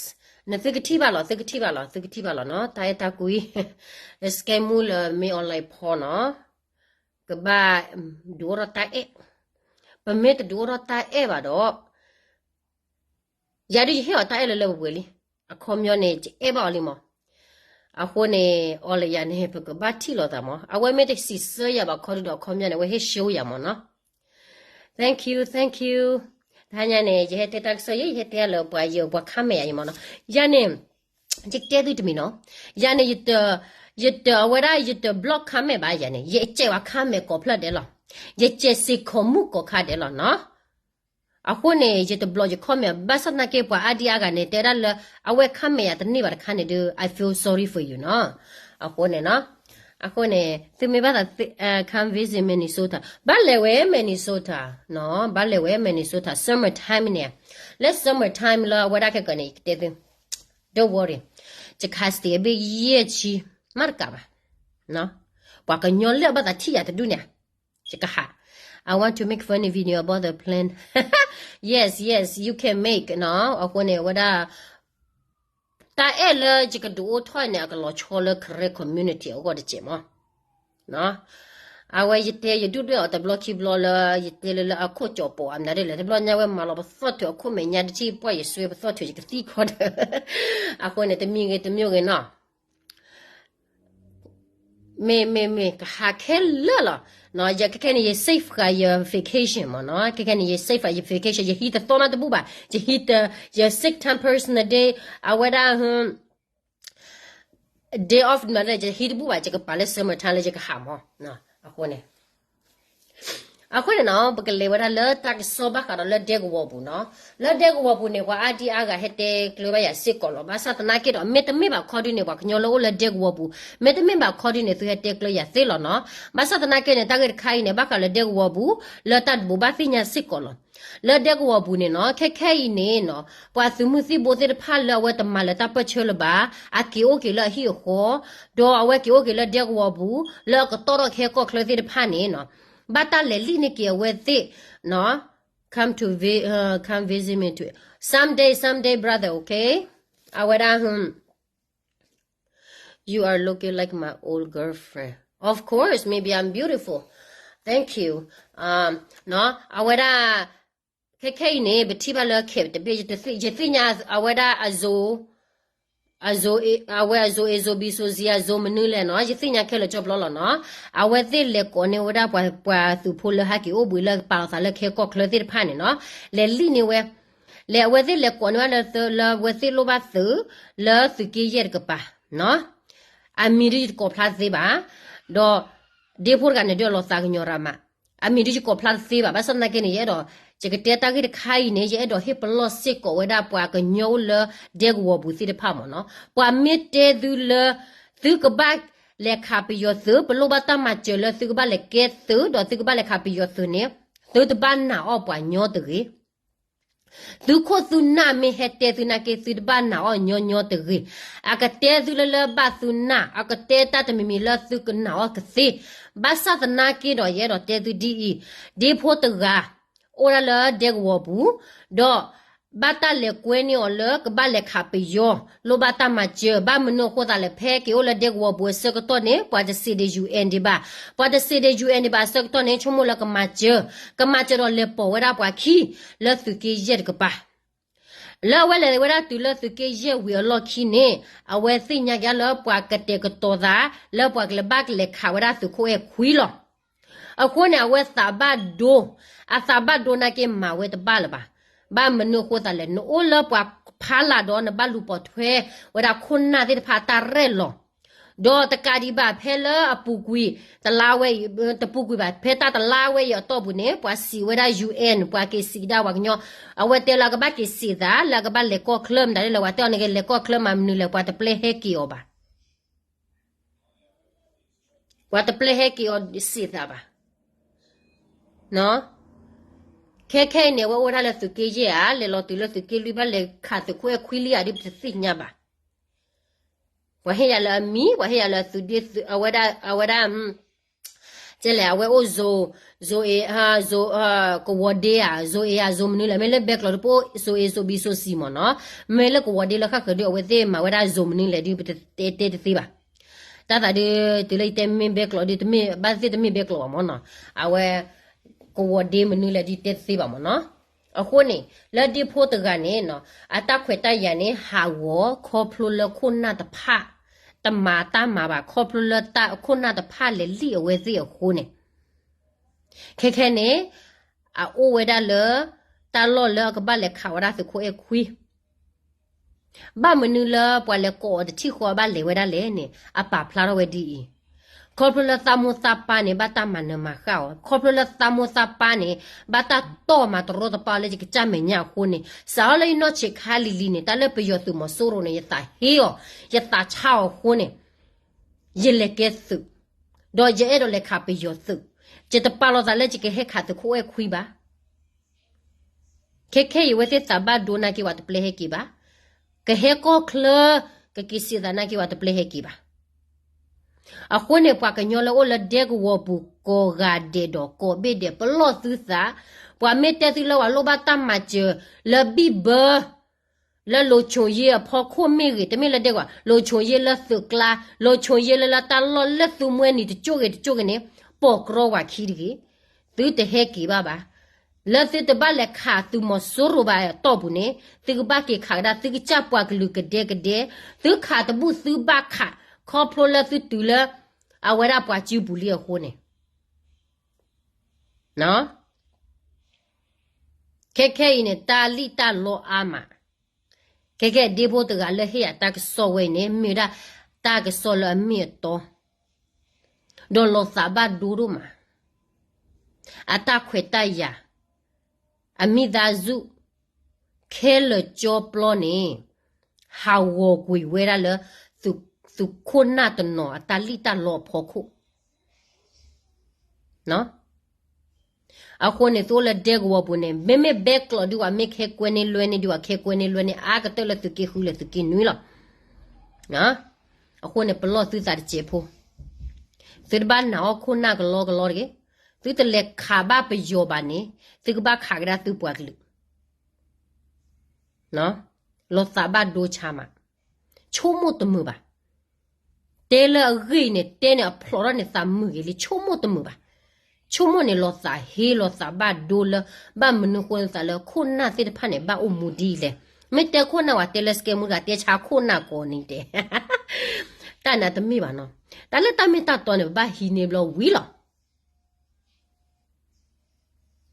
နသုကထံၣ်ဘၣ်လီၤ သုကထံၣ်ဘၣ်လီၤ သုကထံၣ်ဘၣ်လီၤနီၤ တၢ်အဲၣ်တၢ်ကွံ စကဲမူလၢမ့ၢ် online ဖီနီၤ ကဘၣ်ဒုးအိၣ်ထီၣ်တၢ်အဲၣ် ပမ့ၢ်တဒုးအိၣ်ထီၣ်တၢ်အဲၣ်ဘၣ်ဒီး ယၤဒုးယဟ့ၣ်အီၤတၢ်အဲၣ်လၢလၢပှဲၤပှဲၤလံ အခီပညီန့ၣ် ယအဲၣ်ဘၣ်အီၤလံမး အဃိန့ၣ် အီၤလၢယၤန့ၣ် ပကဘၣ်ထံၣ်လိာ်သးမး အဝဲမ့ၢ်တစံးဆၢယၤဘၣ်ခီဒုဒီးအခီပညီန့ၣ် အဝဲဟ့ၣ်ရှဲယၤမးနီၤ thank you thank you တဟါညါန့ၣ် ယဟဲတဲတၢ်ကစီၣ်ယဲ ယဟဲတဲလၢပှၤယပှၤ comment ယၤယမးနီၤ ယၤန့ၣ် ယကတဲသုတမံၤနီၤ ယၤန့ၣ် ယတအဝဲဒၣ် ယတ block comment ဘၣ်ယၤန့ၣ် ယကဲးဝဲ comment ကိးဖျၢၣ်ဒဲးလီၤ ယကဲးစ့ၢ်ကီးမုၣ်ကိးခါဒဲးလီၤနီၤ အဃိန့ၣ် ယတ block ယ comment ဘၣ်ဆၣ်သနာ်က့ ပှၤအါဒံအါဂၤန့ၣ် တဲဒၣ်လၢ အဝဲ comment ယၤတန့ၢ်ဘၣ်တခါန့ၣ်ဒီး I feel sorry for you နီၤ အဃိန့ၣ်နီၤ အဃိန့ၣ် သုမ့ၢ်ဘၣ်သး come visit Minnesota ဘၣ်လဲၤဝဲ Minnesota နီၤ ဘၣ်လဲၤဝဲ Minnesota summer time န့ၣ် လၢ summer time လၢအဝဲဒၣ်ခဲကၢန့ၣ် ယကတဲသု don't worry ယခးစတ့းအဘ့ၣ်ယဲၢ်ဆံ မ့ၢ်တကးဘၣ် ပှၤကညီလၢအဘၣ်သးထံၣ်ယၤတဒူၣ်န့ၣ် ယကဟး I want to make funny video about the plane yes yes you can make နီၤ အဃိန့ၣ် အဝဲဒၣ် တၢ်အဲၣ်လၢယကဒုးအိၣ်ထီၣ်န့ၣ် အကလီၤဆီလၢ Karen community အဂီၢ်တစဲးမး အဝဲယတဲယဒုၣ်ဒွဲၣ်အီၤတဘျီခံဘျီလၢ ယတဲလၢလၢအခိၣ်ကၠီၤပီၤ အမနုၤဒ်လဲၣ် တဘျီညါဝဲမၤလီၤပသီၣ်ထုးအခိၣ်မဲာ်ညါတထံၣ် ပှၢ်ယစွဲပသီၣ်ထုး ယကသံၣ်ခီဒီး အဃိန့ၣ် တမံၤဂ့ၤတမံၤဂ့ၤနီၤ မ့ၢ်မ့ၢ်မ့ၢ် ကဟးခဲလၢာ်လီၤ. ယခဲခဲန့ၣ် ယ save ဃာ်ယ vacation မ့ၢ်နီၤ. ခဲခဲန့ၣ် ယ save ဃာ်ယ vacation, ယဟံးတသီမးတဘူၣ်ဘၣ်, ယဟံးတ ယ sick time personal day အဝဲဒၣ် day off မ့ၢ် ယဟံးတဘူၣ်ဘၣ်, ယကပာ်လၢ summer time လၢယကဟးမ့ၢ် အဃိန့ၣ် အဃိန့ၣ်နီၤ ပကလဲၤဝဲဒၣ်လၢတၢ်ကစီၣ်ဘၣ်ဃးဒီးလၢဒဲကဝီၤပူၤနီၤ. လၢဒဲကဝီၤပူၤန့ၣ် ပှၤအါဒံအါဂၤဟဲတဲကျၢၤဘၣ်ယၤစ့ၢ်ကီးလီၤ. ဘၣ်ဆၣ်သနာ်က့ဒီး မ့တမ့ၢ်ဘၣ်ခီဒုန့ၣ် ပှၤကညီလၢအိၣ်လၢဒဲကဝီၤပူၤ မ့တမ့ၢ်ဘၣ်ခီဒုန့ၣ် သုဟဲတဲကျၢၤယၤသ့လီၤနီၤ. ဘၣ်ဆၣ်သနာ်က့န့ၣ် တၢ်ဂ့ၢ်တခါအံၤန့ၣ် ဘၣ်ဃးလၢဒဲကဝီၤပူၤ လၢတၢ်တဘိးဘၣ်သ့ၣ်ညါစ့ၢ်ကီးလီၤ. လၢဒဲကဝီၤပူၤန့ၣ်နီၤ ခဲခဲအံၤန့ၣ်နီၤ ပှၤသုးမုၢ်သံၣ်ဘိသ့ၣ်တဖၣ်လၢအဝဲတမၤလၢၤတၢ်ပၢၢ်ဆၢလၢၤဘၣ် အက့ၤအိၣ်က့ၤလၢအဟံၣ်အဃီ ဒီးအဝဲက့ၤအိၣ်က့ၤလၢဒဲကဝီၤပူၤ လၢအကတီၢ်ထီၣ်ကဟဲကီၢ်ချၢသ့ၣ်တဖၣ်န့ၣ်နီၤ ဘၣ်တၢ်လဲၤလံၣ်န့ၢ်က့ၤအဝဲသ့ၣ်နီၤ come to vi- uh, come visit me too someday someday brother okay အဝဲဒၣ် you are looking like my old girlfriend of course maybe I'm beautiful thank you နီၤ အဝဲဒၣ် ခဲခဲအံၤန့ၣ် ပထံၣ်ဘၣ်လၢခဲတဘ့ၣ် ယသ့ၣ်ညါအဝဲဒၣ်အ အဝဲအ Zoe အ Zoe အ Zoe ဘံ Zoe အ Zoe မနုၤလဲၣ်နီၤ ယသ့ၣ်ညါခဲလၢာ်ကၠီဘျီလီၤနီၤ. အဝဲသ့ၣ်လဲၤကိးန့ၢ်ဝဲဒၣ်ပှၤပှၤသုးဖိလၢဟဲက့ၤအိၣ်ဘှံးလၢပာ်လီၤသးလၢခဲကီၢ်ချၢသ့ၣ်တဖၣ်န့ၣ်နီၤ လဲၤလံၣ်န့ၢ်ဝဲ လဲၤအဝဲသ့ၣ်လဲၤကိးန့ၢ်ဝဲလၢလၢအဝဲသ့ၣ်လိၣ်ဘၣ်သုး လၢသုးက့ယဲၢ်တကပၤနီၤ အမံၤဒုးယတကိးဖျါတသ့ဘၣ် ဒီး ဒ့ဖိတဂၤန့ၣ်ဒုးအလီၤသးကညီၤရၣ်မး အမံၤဒုးယကိးဖျါတသ့ဘၣ် ဘၣ်ဆၣ်သနာ်က့န့ၣ် ယအဲၣ်ဒိး ယကတဲတၢ်ဂ့ၢ်တခါအံၤန့ၣ် ယအဲၣ်ဒိးဟ့ၣ်ပလီၢ်စ့ၢ်ကီးဝဲဒၣ်ပှၤကညီအိၣ်လၢဒဲကဝီၤပူၤသ့ၣ်တဖၣ်မ့ၢ်နီၤ ပှၤမ့ၢ်တဲသုလၢ သုကဘၣ်လဲၤခးပယီၤသုး ပလိၣ်ဘၣ်တၢ်မၤစၢၤလၢသုကဘၣ်လဲၤကဲသုး ဒီးသုကဘၣ်လဲၤခးပယီၤသုးန့ၣ် သုတဘၣ်နာ်အီၣ်ပှၤညီတဂ့ၤ သုခိၣ်သုနၢ်မ့ၢ်ဟဲတဲသုနာ်က့ သုတဘၣ်နာ်အီၤညီညီတဂ့ၤ. အကတဲသုလၢလၢဘၣ်သုနၢ်, အကတဲတၢ်တမံၤမံၤလၢသုကနာ်အီၤကသ့. ဘၣ်ဆၣ်သနာ်က့ဒီး ယအဲၣ်ဒိးတဲသုဒ်အံၤ, ဒ့ဖိတဂၤ အိၣ်ဒၣ်လၢဒဲကဝီၤပူၤ, ဒီးဘၣ်တၢ်လဲၤကွဲန့ၢ်အီၤလၢကဘၣ်လဲၤခးပယီၤ, လိၣ်ဘၣ်တၢ်မၤစၢၤ, ဘၣ်မနုၤအဃိသးလဲၣ်, ဖဲက့ၤအိၣ်လၢဒဲကဝီၤပူၤအဆၢကတီၢ်န့ၣ် ပှၤတစံးဒံး ယူၢ်အဲၣ် ဒံးဘၣ်, ပှၤတစံးဒံး ယူၢ်အဲၣ် ဒံးဘၣ်အဆၢကတီၢ်န့ၣ် ဆိကမိၣ်လၢကမၤစၢၤ, ကမၤစၢၤဒီးလဲၤပိာ်ဝဲဒၣ်ပှၤခံ လၢသုးက့ယဲၢ်တကပၤ လၢအဝဲလဲၤဝဲဒၣ်တုၤလၢသုးက့ယဲၢ်ဝံၤအလီၢ်ခံန့ၣ်, အဝဲသ့ၣ်ညါက့ၤလၢပှၤကတဲာ်ကတီၤသး လၢပှၤကလဲၤဘၣ်ကလဲၤခးဝဲဒၣ်သုးခိၣ်အဲၣ်ခွံလီၤ. အဃိန့ၣ် အဝဲသးဘၣ်ဒိ, အသးဘၣ်ဒိနာ်က့မၤဝဲတဘၣ်လၢၤဘၣ်. ဘၣ်မနုၤအဃိသးလဲၣ်, နအိၣ်လၢပှၤဖီလာ်ဒီး နဘၣ်လူၤပိာ်ထွဲဝဲဒၣ်ခိၣ်နၢ်သ့ၣ်တဖၣ်အတၢ်ရဲၣ်လီၤ ဒီးတကးဒံးဘၣ်ဖဲလၢအပူၤကွံာ်တလါဝဲအံၤ, တပူၤကွံာ်ဘၣ်, ဖဲတၢ်တလါဝဲအံၤအတီၢ်ပူၤန့ၣ် ပှၤစံးဝဲဒၣ် ယူၢ်အဲၣ် ပှၤက့ၤစံးကဒါပှၤကညီ, အဝဲတဲလၢအကဘၣ်က့ၤစံးသး လၢအကဘၣ်လဲၤကီၢ်ချၢမတၤဒ်လဲၣ်, ပှၤတဲအီၤန့ၣ်က့ လဲၤကီၢ်ချၢမၤမနုၤလဲၣ်, ပှၤတပျဲဟဲက့ၤအီၤဘၣ်. ပှၤတပျဲဟဲက့ၤအီၤစံးသးဘၣ်. ခဲခဲအံၤန့ၣ် အဝဲအိၣ်ဝဲဒၣ်လၢသုးက့ယဲၢ်ဧါ, လဲၤလီၤတုၤလၢသုးက့လွံၢ် ဘၣ်လဲၤခးသုးခိၣ်အဲၣ်ခွံလံဧါဒ်ပတသ့ၣ်ညါဘၣ်. ပှၤဟ့ၣ်ယၤလၢအမံၤ, ပှၤဟ့ၣ်ယၤလၢအသုးဒ့, အဝဲဒၣ်, အဝဲဒၣ်, ကဲလဲၣ်, အဝဲအိၣ် ကဝီၤဒ့ဧါ, ဇိအ့ဧါ, ဇိမနုၤလဲၣ်, မ့ၢ်လၢဘဲကျိးဒီးပအိၣ် ဇိအ့, ဇိဘံ, ဇိစံမ့ၢ်နီၤ, မ့ၢ်လၢကဝီၤဒ့လၢဃၣ်ဃၢၤဒီး အဝဲသ့ၣ်မၤဝဲဒၣ် ဇိမနုၤလဲၣ်ဒ်ပတတဲတသ့ဘၣ်. တၢ်သးဒ် တုၤလၢယတဲမ့ၢ်ဘဲကျိးဒီး တမ့ၢ်ဘၣ်သ့ၣ်တမ့ၢ်ဘဲကျိးဘၣ်မ့ၢ်နီၤ, အဝဲ ကဝီၤဒ့မနုၤလဲၣ်ဒ်တဲတသ့ဘၣ်မ့ၢ်နီၤ. အဃိန့ၣ် လၢဒ့ဖိတဂၤန့ၣ် အတၢ်ခွဲးတၢ်ယာ်န့ၣ် ဟးဂီၤခီဖျိလၢခိၣ်နၢ်တဖၣ် တမၤတၢ်မၤဘၣ် ခီဖျိလၢခိၣ်နၢ်တဖၣ်လဲၤလံၣ်အဝဲသ့ၣ်အဃိန့ၣ်, ခဲခဲန့ၣ် အအိၣ်ဝဲဒၣ်လၢ တၢ်လီၢ်လၢအကဘၣ်လဲၤခးဝဲဒၣ်သုးခိၣ်အဲၣ်ခွံ ဘၣ်မနုၤလၢပှၤလဲၤကိးအီၤတထံၣ်ဃီဘၣ်လဲၤဝဲဒၣ်လဲၣ်န့ၣ် အပာ်ဖျါထီၣ်ဝဲဒ်အံၤ, ခီဖျိလၢသးမိၢ်သးပၢ်န့ၣ် ဘၣ်တၢ်မၤနၢၤမၤဃၣ်အီၤ, ခီဖျိလၢသးမိၢ်သးပၢ်န့ၣ် ဘၣ်တၢ်တီၢ်မၤတရီတပါအီၤလၢယကစၢ်မဲာ်ညါအဃိန့ၣ်, စးထီၣ်လၢယနီၢ်ဆံးခါလံၤလံၤန့ၣ် တၢ်လၢပယီၤသုးမီၤစိရိၤန့ၣ် ယသးဟ့အီၤ, ယသးဆါအီၤအဃိန့ၣ် ယလဲၤကဲသုး, ဒီးယအဲၣ်ဒိးလဲၤခးပယီၤသုး, ယတပာ်လီၤသးလၢယကဟဲခးသုးခိၣ်အဲၣ်ခွံဘၣ်. ခဲခဲအံၤ အဝဲသ့ၣ်သးဘၣ်ဒိနာ်က့ ပှၤတပျဲဟဲက့ၤဘၣ်, ကဟဲကီၢ်ချၢ ကက့ၤစံးသးနာ်က့ ပှၤတပျဲဟဲက့ၤဘၣ်. အဃိန့ၣ် ပှၤကညီလၢအိၣ်လၢဒဲကဝီၤပူၤ ကိးဂၤဒဲးဒီးကိးဘ့ၣ်ဒဲး ပလီၢ်သုသး, ပှၤမ့ၢ်တဲသုလၢပှၤလိၣ်ဘၣ်တၢ်မၤစၢၤ လၢဘံၣ်ဘၢ လၢ လုံခြုံရေး အဖီခိၣ်မ့ၢ်ဂ့ၤ, တမ့ၢ်လၢဒဲကဝီၤ လုံခြုံရေး လၢသုးကျါ လုံခြုံရေး လၢလၢတၢ်လီၢ်လၢသုမှဲနံၤတကၠိၣ်ဂ့ၤတကၠိၣ်ဂ့ၤန့ၣ် ပိာ်ကြီဝဲခံတဂ့ၤ, သုတဟဲက့ၤဘၣ်ဘၣ်. လၢသုတဘၣ်လဲၤခးသုးမီၤစိရိၤဘၣ်အတီၢ်ပူၤန့ၣ် သုကဘၣ်က့ၤခးကဒါသုကစၢ်ပှၤကလုာ်ကဒဲကဒဲ, သုခးတဘူၣ်သုဘၣ်ခး, ခီဖျိလၢသုတုၤလၢ အဝဲဒၣ်ပှၤစုပူၤလံအဃိန့ၣ် ခဲခဲအံၤန့ၣ် တၢ်လံၣ်တၢ်လီအါမး, ခဲခဲဒ့ဖိတဂၤလၢဟ့ၣ်ယၤတၢ်ကစီၣ်ဝဲအံၤန့ၣ် မ့ၢ်ဝဲဒၣ်တၢ်ကစီၣ်လၢအမ့ၢ်အတီ, ဒီးလီၤသးဘၣ်ဒိဒိၣ်မး, အတၢ်ခွဲးတၢ်ယာ်, အမိသားစု ခဲလၢာ်ကၠီပျီန့ၣ် ဟးဂီၤကွံာ်ဝဲဒၣ်လၢ သုးခိၣ်နၢ်တနီၤအတၢ်လံၣ်တၢ်လီအဖီခိၣ် အဃိန့ၣ် သုအိၣ်လၢဒဲကဝီၤပူၤန့ၣ် မ့မ့ၢ်ဘဲကျိးဒုး ပှၤမ့ၢ်ခဲကွဲန့ၢ်လွဲန့ၢ်ဒုး ပှၤခဲကွဲန့ၢ်လွဲန့ၢ် အါကတၢၢ်လၢသုးက့ဃုလၢသုးက့နွံလီၤ. အဃိန့ၣ် ပလီၢ်သုသးတစဲးဖိ, သုတဘၣ်နာ်အီၤခိၣ်နၢ်ကလီကလီတဂ့ၤ, သုတလဲၤခးဘၣ်ပယီၤဘၣ်န့ၣ် သုကဘၣ်ခးကဒါသုပှၤကလုာ် လီၤသးဘၣ်ဒိဆါမး, ဆိကမိၣ်တမုာ်ဘၣ်. တဲလၢအဂ့ၢ်န့ၣ် တဲန့ၣ်အဖျိးထီၣ်န့ၣ် သးမုာ်ဂ့ၤလံ ဆိကမိၣ်တမုာ်ဘၣ်. ဆိကမိၣ်န့ၣ် လီၤသးဟ့ လီၤသးဘၣ်ဒိလၢ ဘၣ်မနုၤဃိသးလၢ ခိၣ်နၢ်သ့ၣ်တဖၣ်န့ၣ် ဘၣ်အိၣ်မူဒ်လဲၣ်. မ့ၢ်တဲခိၣ်နၢ်ဝဲ တဲလၢစကဲမူတဂၤ တဲဆါခိၣ်နၢ်ကိးနံၤဒဲး တၢ်န့ၣ်တမ့ၢ်ဘၣ်နီၤ. တၢ်လၢတၢ်မ့ၢ်တၢ်တီန့ၣ် ပဘၣ်ဟံးန့ၢ်ဘျီဝံၤလီၤ.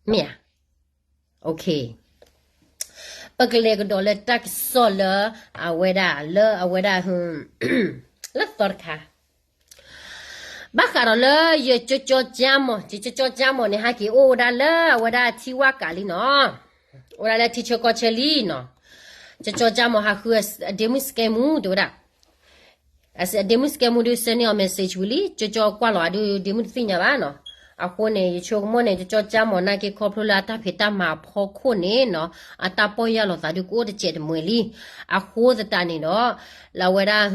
မ့ၢ်ဧါ. ပကလဲၤကဒီးလၢတၢ်ကစီၣ်လၢ အဝဲဒၣ် လၢအဝဲဒၣ် လၢသီတခါ ဘၣ်ဃးဒီးလၢယကၠီကၠီကၠါမီၤ, ယကၠီကၠီကၠါမီၤန့ၣ် ဟဲက့ၤအိၣ်ဝဲဒၣ်လၢအဝဲဒၣ်ထံဝၣ်ကးလံနီၤ, အိၣ်ဝဲဒၣ်လၢထံဆၢကီၢ်ဆၢလံနီၤ. ကၠီကၠီကၠါမီၤ ဟးဃုအဒ့မုၣ်စကဲမူ တဲဝဲဒၣ် အဒ့မုၣ်စကဲမူဒုး send န့ၢ်အီၤ message ဝံၤလံ, ကၠီကၠီကွၢ်လီၤအဒုး ဒ့မုၣ်တသ့ၣ်ညါဘၣ်နီၤ. အဃိန့ၣ် ယဆိကမိၣ်န့ၣ် ကၠီကၠီကၠါမီၤနာ်က့ ခီဖျိလၢအတၢ်ဖံးတၢ်မၤအဖီခိၣ်န့ၣ်နီၤ အတၢ်ပီၢ်ယၢ်လီၤသးဒုကအိၣ်တစဲးတမှဲၤလံ. အဃိသတးန့ၣ်ဒီး လၢအဝဲဒၣ်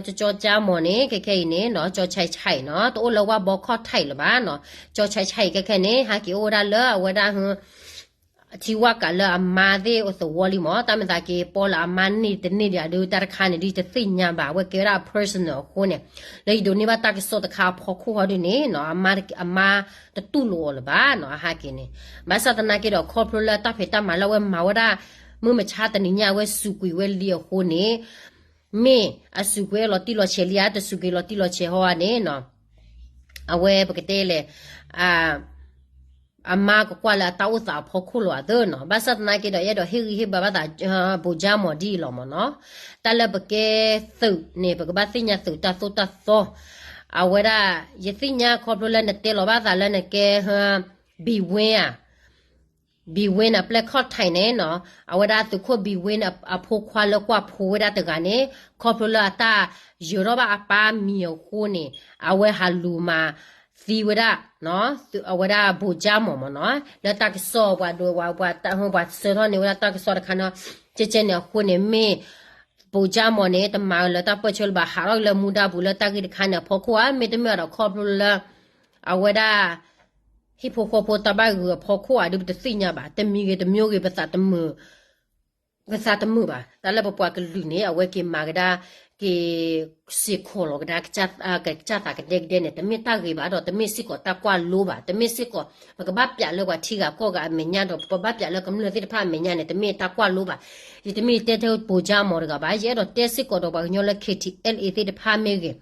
ကၠီကၠီကၠါမီၤန့ၣ် ခဲခဲအံၤန့ၣ်နီၤ ကၠီဆဲးဆဲးနီၤ တအိၣ်လၢဝၣ်ဘီခီၣ်ထံးလၢၤဘၣ်နီၤ. ကၠီဆဲးဆဲးခဲခဲန့ၣ် ဟဲက့ၤအိၣ်ဝဲဒၣ်လၢအဝဲဒၣ် ထံဝၣ်ကးလၢအမါသ့ၣ်အသဝီလံမး, တၢ်မ့ၢ်သးက့ၤပီလၢအမါန့ၢ်တန့ၢ်ဒံးဒုး တၢ်တခါန့ၣ်ဒုး ယတသ့ၣ်ညါဘၣ်, အဝဲကဲဝဲဒၣ်အ personal အဃိန့ၣ်, လၢယဒိးန့ၢ်ဘၣ်တၢ်ကစီၣ်တခါအဖီခိၣ်ဟီဒုးန့ၣ်နီၤ, အမါတတူၢ်လိာ်အီၤလၢၤဘၣ်နီၤ, အဟးက့ၤန့ၣ်. ဘၣ်ဆၣ်သနာ်က့ဒီး ခီဖျိလၢတၢ်ဖံးတၢ်မၤလၢအဝဲမၤဝဲဒၣ် မုၢ်မဆါတနံၤညါအဝဲစူးကွံာ်ဝဲလံအဃိန့ၣ် မ့ၢ်အစူးကွံာ်လီၤတံၢ်လီၤဆဲးလံဧါ, တစူးကွံာ်လီၤတံၢ်လီၤဆဲးဟီဧါန့ၣ်နီၤ, အဝဲပကတဲလဲၣ်, အ အမါကကွၢ်လၢအတၢ်အိၣ်သးအဖီခိၣ်လီၤအသၢနီၤ. ဘၣ်ဆၣ်သနာ်က့ဒီး ယအဲၣ်ဒိးဟ့ၣ်ဂံၢ်ဟ့ၣ်ဘါဘၣ်သး ဘိးကၠါမီၤဒ်အံၤလီၤမးနီၤ. တၢ်လၢပကဲသုးန့ၣ် ပကဘၣ်သ့ၣ်ညါသုးတၢ်သိၣ်တၢ်သီ. အဝဲဒၣ် ယသ့ၣ်ညါခီဖျိလၢနတဲလီၤဘၣ်သးလၢနကဲ ဘံၣ်ဝ့ဧါ ဘံၣ်ဝ့န့ၣ် ပျဲၢ်ခီၣ်ထံးန့ၣ်နီၤ, အဝဲဒၣ်သုးခိၣ်ဘံၣ်ဝ့န့ၣ် အဖိခွါလၢကွၢ်ဖိဝဲဒၣ်တဂၤန့ၣ် ခီဖျိလၢအတၢ်ယၢၤထီၣ်ဘၣ်အပၢ်မံၤအဃိန့ၣ် အဝဲဟးလူၤမၤသံဝဲဒၣ် အဝဲဒၣ်ဘိးကၠါမီၤမးနီၤ, လၢတၢ်ကစီၣ်ပှၤဒိးဝဲ ပှၤ ပှၤဆှၢထီၣ်န့ၢ်ဝဲဒၣ်တၢ်ကစီၣ်တခါနီၤ, ကဲကဲန့ၣ်အဃိန့ၣ် မ့ၢ်ဘိးကၠါမီၤန့ၣ် တမၤလၢတၢ်ပၢၢ်ဆၢလၢၤဘၣ်, ဟးထီၣ်လၢမူဒါပူၤလၢတၢ်ဂ့ၢ်တခါန့ၣ်အဖီခိၣ်ဧါ, မ့တမ့ၢ်ဒီးခီဖျိလၢ အဝဲဒၣ် ဟံၣ်ဖိဃီဖိတၢ်ဘၣ်ဂုာ်အဖီခိၣ်ဧါဒုး ပတသ့ၣ်ညါဘၣ်, တမံၤဂ့ၤတမံၤဂ့ၤ ပသးတမုာ် ပသးတမုာ်ဘၣ်. တၢ်လၢပပှၤကလုာ်န့ၣ် အဝဲက့ၤမၤကဒါ က့ၤစ့ၢ်ကီးလီၤကဒါ ကစၢ်သးကဒဲကဒဲန့ၣ် တမ့ၢ်တၢ်ဂ့ၤဘၣ်ဒီး တမ့ၢ်စ့ၢ်ကီးတၢ်ကွၢ်လိဘၣ်, တမ့ၢ်စ့ၢ်ကီး ပကဘၣ်ပျးလၢပှၤထံဂၤကီၢ်ဂၤအမဲာ်ညါဒီး ပဘၣ်ပျးလၢကမျၢၢ်သ့ၣ်တဖၣ်အမဲာ်ညါန့ၣ် တမ့ၢ်တၢ်ကွၢ်လိဘၣ်. ယတမ့ၢ်တဲထဲဘိးကၠါမီၤတဂၤဘၣ်, ယအဲၣ်ဒိးတဲစ့ၢ်ကီးဒီးပှၤကညီလၢ KTLA သ့ၣ်တဖၣ်မ့ၢ်ဂ့ၤ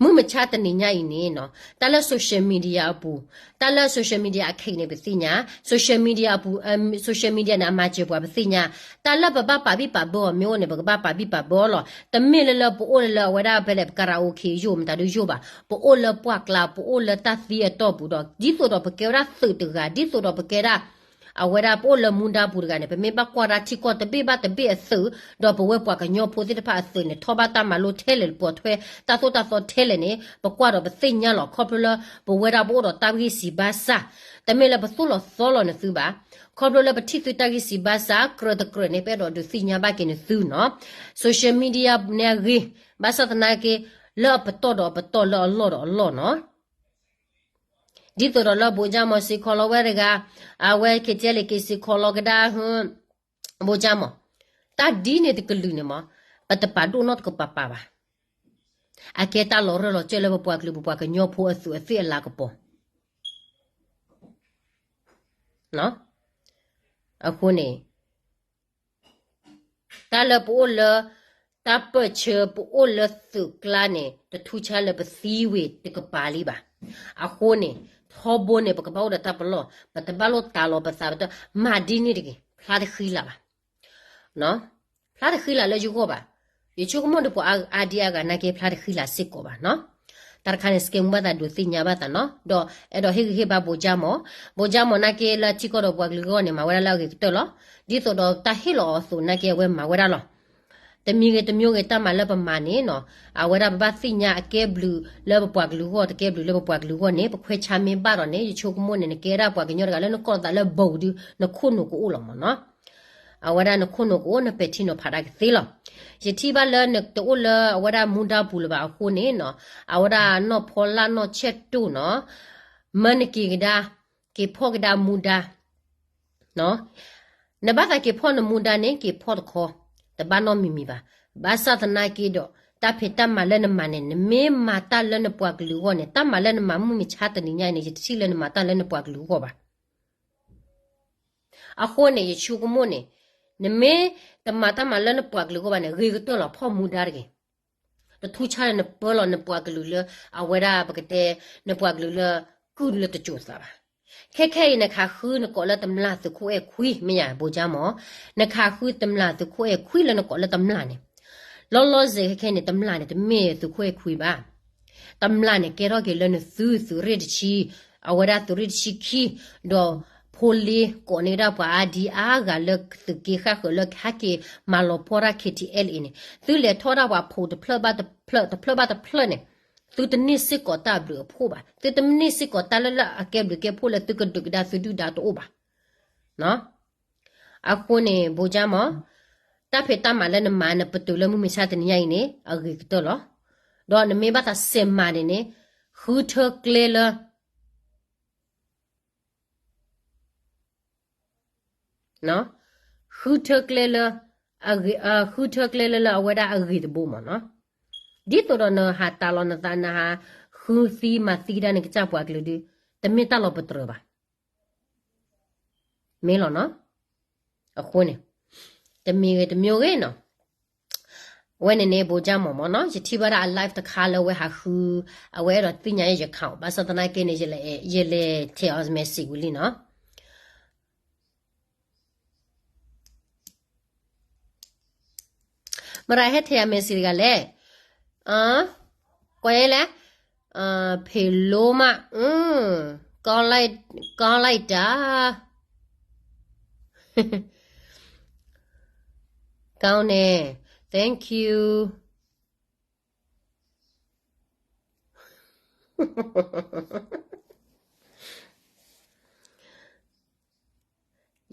မုၢ်မဆါတနံၤညါအံၤန့ၣ်နီၤ, တၢ်လၢ social media အပူၤ, တၢ်လၢ social media အခံးန့ၣ် ပသ့ၣ်ညါ, social media အပူၤ social media န့ၣ် အမၤစၢၤပှၤပသ့ၣ်ညါ, တၢ်လၢပဘၣ်ပာ်ဘံၣ်ပာ်ဘၢအီၤမ့ၢ်အိၣ်န့ၣ် ပကဘၣ်ပာ်ဘံၣ်ပာ်ဘၢအီၤလီၤ. တမ့ၢ်လၢလၢပအိၣ်လၢလၢအဝဲဒၣ်ဖဲလဲၣ် ပ karaoke ယိာ်မတၤဒုးယိာ်ဘၣ်, ပအိၣ်လၢပှၢ်ကျါ ပအိၣ်လၢတၢ်သံအတီၢ်ပူၤဒီး ဒ်သိးဒီးပကဲဝဲဒၣ်သုးတဂၤ ဒ်သိးဒီးပကဲဒၣ် အဝဲဒၣ်ပအိၣ်လၢမူဒါပူၤတဂၤန့ၣ် ပမ့ၢ်ဘၣ်ကွၢ်ဒၣ်ထံကီၢ်တဘ့ၣ်ဘၣ်တဘ့ၣ်အသုး, ဒီးပဝဲပှၤကညီဖိသ့ၣ်တဖၣ်အသုးန့ၣ် ထီၣ်ဘၣ်တၢ်မၤလိထဲလဲၣ် ပိာ်ထွဲတၢ်သိၣ်တၢ်သီထဲလဲၣ်န့ၣ် ပကွၢ်ဒီးပသ့ၣ်ညါလီၤ. ခီဖျိလၢပဝဲဒၣ်ပအိၣ်ဒီးတၢ်ဂံၢ်စၢ်ဘါစၢ်, တမ့ၢ်လၢပသိၣ်လီၤသီလီၤနသုဘၣ်, ခီဖျိလၢပထံၣ်သုတၢ်ဂံၢ်စၢ်ဘါစၢ် ကြၢးတကြၢးန့ၣ် ပအဲၣ်ဒိးဒုးသ့ၣ်ညါဘၣ်က့ၤနသုနီၤ. social media န့ၣ်အဂ့ၤ, ဘၣ်ဆၣ်သနာ်က့ လၢအပတီၢ်ဒီးအပတီၢ် လၢအလီၢ်ဒီးအလီၢ်နီၤ. ဒ်သိးဒီးလၢဘိးကၠါမီၤစ့ၢ်ကီးလီၤဝဲတဂၤ, အဝဲ KTLA က့ၤစ့ၢ်ကီးလီၤကဒါ ဘိးကၠါမီၤ, တၢ်ဒ်န့ၣ်တကလုာ်န့ၣ်မး ပတပာ်ဒိၣ်နီတကပၤပၤဘၣ်. အကဲတၢ်လီၤရၢၢ်လီၤစၢၢ်လၢပပှၤကလုာ် ပပှၤကညီဖိအသုးအသ့ၣ်အလၤကပီၤ အဃိန့ၣ် တၢ်လၢပအိၣ်လၢ တၢ်ပၢၢ်ဆၢ ပအိၣ်လၢသုးကျါန့ၣ် တထူးခြားလၢပသံဝံၤတကပၤလံဘၣ်. အဃိန့ၣ် ထီဘိန့ၣ် ပကဘၣ်အိၣ်ဒီးတၢ်ပလီၢ်, ပတဘၣ်လိၣ်တၢ်လီၤပသး ပတမၤဒ်န့ၣ်တဂ့ၤ, ဖျါတဃံလၤဘၣ်. ဖျါတဃံလၤလၢယဂီၢ်ဘၣ်. ယဆိကမိၣ်ဒီးပှၤအါဒံအါဂၤနာ်က့ ဖျါတဃံလၤစ့ၢ်ကီးဘၣ်နီၤ. တၢ်တခါန့ၣ် စကဲမူဘၣ်သးဒိးသ့ၣ်ညါဘၣ်သးနီၤ, ဒီးအဲၣ်ဒိးဟ့ၣ်ဂံၢ်ဟ့ၣ်ဘါဘိးကၠါမီၤ, ဘိးကၠါမီၤနာ်က့လၢထံကီၢ်ဒီးပှၤကလုာ်အဂီၢ်န့ၣ် မၤဝဲဒၣ်လၢအဂ့ၤကတၢၢ်လီၤ. ဒ်သိးဒီးတၢ်ဟ့ၣ်လီၤအီၤအသိးနာ်က့ အဝဲမၤဝဲဒၣ်လီၤ. တမံၤဂ့ၤတမံၤဂ့ၤ တၢ်မၤလၢပမၤန့ၣ်နီၤ, အဝဲဒၣ်ပဘၣ်သ့ၣ်ညါအကဲဘျုးလၢပပှၤကလုာ်အဂီၢ် တကဲဘျုးလၢပပှၤကလုာ်အဂီၢ်န့ၣ် ပခွဲးဆါမ့ၢ်ဘၣ်ဒီးန့ၣ် ယဆိကမိၣ်န့ၣ် နကဲဒၣ်ပှၤကညီတဂၤလၢနကိးသးလၢဘိးဒုး နခိၣ်နူာ်ကအိၣ်လီၤမးနီၤ. အဝဲဒၣ်နခိၣ်နူာ်ကအိၣ် နပဲာ်ထံနီၤဖးဒၣ်ကသ့လီၤ. ယထံၣ်ဘၣ်လၢနတအိၣ်လၢအဝဲဒၣ်မူဒါပူၤလၢၤဘၣ်အဃိန့ၣ်နီၤ, အဝဲဒၣ်နီၢ်ဖီလၢ်နီၢ်ဆဲၣ်တိၣ်နီၤ, မၢနက့ၤကဒါ, က့ၤဖီၣ်ကဒါမူဒါ နဘၣ်သးက့ၤဖီၣ်နမူဒါန့ၣ် က့ၤဖီၣ်တခီ, တဘၣ်နီတမံၤမံၤဘၣ်. ဘၣ်ဆၣ်သနာ်က့ဒီး တၢ်ဖံးတၢ်မၤလၢနမၤန့ၣ် နမ့ၢ်မၤတၢ်လၢနပှၤကလုာ်အဂီၢ်န့ၣ် တၢ်မၤလၢနမၤမုၢ်မဆါတနံၤညါအံၤန့ၣ် ယတထံၣ်လၢနမၤတၢ်လၢနပှၤကလုာ်အဂီၢ်ဘၣ်. အဃိန့ၣ် ယဆိကမိၣ်န့ၣ် နမ့ၢ်တမၤတၢ်မၤလၢနပှၤကလုာ်အဂီၢ်ဘၣ်န့ၣ် ဂ့ၤကတၢၢ်လီၤ ဖီၣ်မူဒါတဂ့ၤ. တထူးဆါလၢနပၢလီၤနပှၤကလုာ်လၢ အဝဲဒၣ်ပကတဲ နပှၤကလုာ်လၢ ကုၢ်လၢတစိၤသးဘၣ်. ခဲခဲအံၤ နခးဃုနကိးလၢတမျာ်သုးခိၣ်အဲၣ်ခွံ မ့ၢ်ယၤ ဘိးကၠါမီၤ, နခးဃုတမျာ်သုးခိၣ်အဲၣ်ခွံလၢနကိးလၢတမျာ်န့ၣ်, လီၤလီၤဆဲးခဲခဲန့ၣ် တမျာ်န့ၣ် တမ့ၢ်သုးခိၣ်အဲၣ်ခွံဘၣ်. တမျာ်န့ၣ် ကဲထီၣ်က့ၤလၢနသု သုးရ့ၣ်တဆံ, အဝဲဒၣ်သုးရ့ၣ်တဆံခံ, ဒီးဖိလ့ကိးန့ၢ်ဒၣ်ပှၤအါဒံအါဂၤလၢသုးက့ဃၣ်ဃၢၤလၢဟဲက့ၤမၤလီၤပှီၢ်တၢ် KTLA အံၤန့ၣ်, သုလဲၤထီၣ်ဒၣ်ပှၤဖိးတဖျၢၣ်ဘၣ်တဖျၢၣ် တဖျၢၣ်ဘၣ်တဖျၢၣ်န့ၣ်, သုတန့ၢ်စ့ၢ်ကီးတၢ်အဘျုးအဖှိၣ်ဘၣ်. သုတန့ၢ်စ့ၢ်ကီးတၢ်လၢလၢအကဲဘျုးကဲဖှိၣ်လၢသုကဒုၣ်ကဒါသုဒုၣ်ဒါတအိၣ်ဘၣ်. အဃိန့ၣ် ဘိကၠၢ်မး, တၢ်ဖံးတၢ်မၤလၢနမၤနပတုာ်လၢမုၢ်မဆါတနံၤညါအံၤန့ၣ် အဂ့ၤကတၢၢ်လီၤ. ဒီးနမ့ၢ်ဘၣ်သးစဲးမၤန့ၣ်န့ၣ် ဃုထၢကျဲလၢ ဃုထၢကျဲလၢ ဃုထၢကျဲလၢလၢအဝဲဒၣ်အဂ့ၤတဘိမးနီၤ. ဒ်သိးဒီးနဟးတၢ်လီၤနသးနဟး ဃုသံမၤသံဒၣ်နကစၢ်ပှၤကလုာ်ဒုး တမ့ၢ်တၢ်လီၤပတြၢၤဘၣ်. မ့ၢ်လီၤနီၤ. အဃိန့ၣ် တမံၤဂ့ၤတမံၤဂ့ၤနီၤ. အဝဲန့ၣ်န့ၣ် ဘိကၠၢ်မးမးနီၤ, ယထံၣ်ဘၣ်ဒၣ်အ live တခါလၢအဝဲဟးဃု, အဝဲအဲၣ်ဒိးသ့ၣ်ညါယ account ဘၣ်ဆၣ်သနာ်က့န့ၣ် ယလဲၤထဲးအီၤ message ဝံၤလံနီၤ. မတၤဟဲထဲးယၤ message တဂၤလဲၣ်. ကွၢ်လဲၣ်, ဖံးလိမး, ကောင်းလိုက်တာ, ကောင်းတယ်, thank you.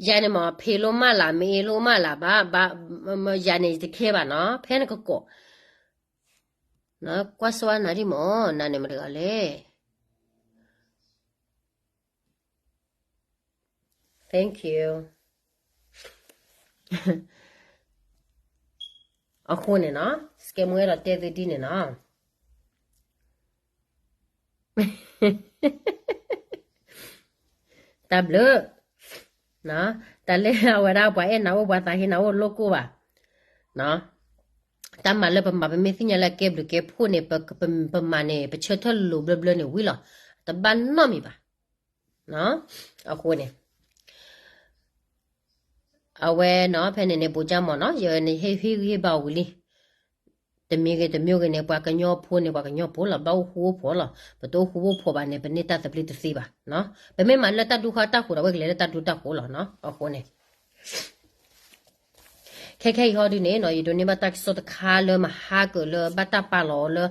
ယၤန့ၣ်မ့ၢ် ဖံးလိမးလၢ် မအ့လိမးလၢ်ဘၣ်, ယၤန့ၣ်တခဲဘၣ်နီၤ, ဖဲနကကိး, ကွၢ်စၢၤနၤဒံၣ်မး, နၤန့ၣ်မတၤတဂၤလဲၣ်. Thank you. အဃိန့ၣ်နီၤ, စကဲမူအဲၣ်ဒိးတဲသုဒ်န့ၣ်နီၤ. တၢ်ဘျုး, တၢ်လၢအဝဲဒၣ်ပှၤအဲၣ်နၤအိၣ် ပှၤသးဟ့နၤအိၣ်လိၣ်ကိၢ်ဘၣ်. တၢ်မၤလၢပမၤ ပမ့ၢ်သ့ၣ်ညါလၢအကဲဘျုးကဲဖှိၣ်န့ၣ် ပမၤန့ၣ် ပဆၢထၢၣ်လိၤဘျၢဘျၢန့ၣ်ဝံၤလီၤ. တဘၣ်နီတမံၤဘၣ်. အဃိန့ၣ် အဝဲနီၤ ဖဲန့ၣ်န့ၣ် ဘိကၠၢ်မးနီၤ, ယဟ့ၣ်ဂံၢ်ဟ့ၣ်ဘါဝံၤလံ. တမံၤဂ့ၤတမံၤဂ့ၤန့ၣ် ပှၤကညီဖိန့ၣ် ပှၤကညီဖိလီၤ, ဘၣ်အိၣ်ဃူအိၣ်ဖိးလီၤ. ပတအိၣ်ဃူအိၣ်ဖိးဘၣ်န့ၣ် ပန့ၢ်တၢ်သဘျ့တသ့ဘၣ်. ပမ့ၢ်မၤလၢတၢ်ဒူတၢ်ဃိးဒီး အဝဲကလဲၤလၢတၢ်ဒူတၢ်ဃိးလီၤ. အဃိန့ၣ် ခဲခဲအံၤဟီဒုန့ၣ်နီၤ, ယဒိးန့ၢ်ဘၣ်တၢ်ကစီၣ်တခါလၢမဟါကၢၣ်လၢဘၣ်တၢ်ပာ်လီၤအီၤလၢ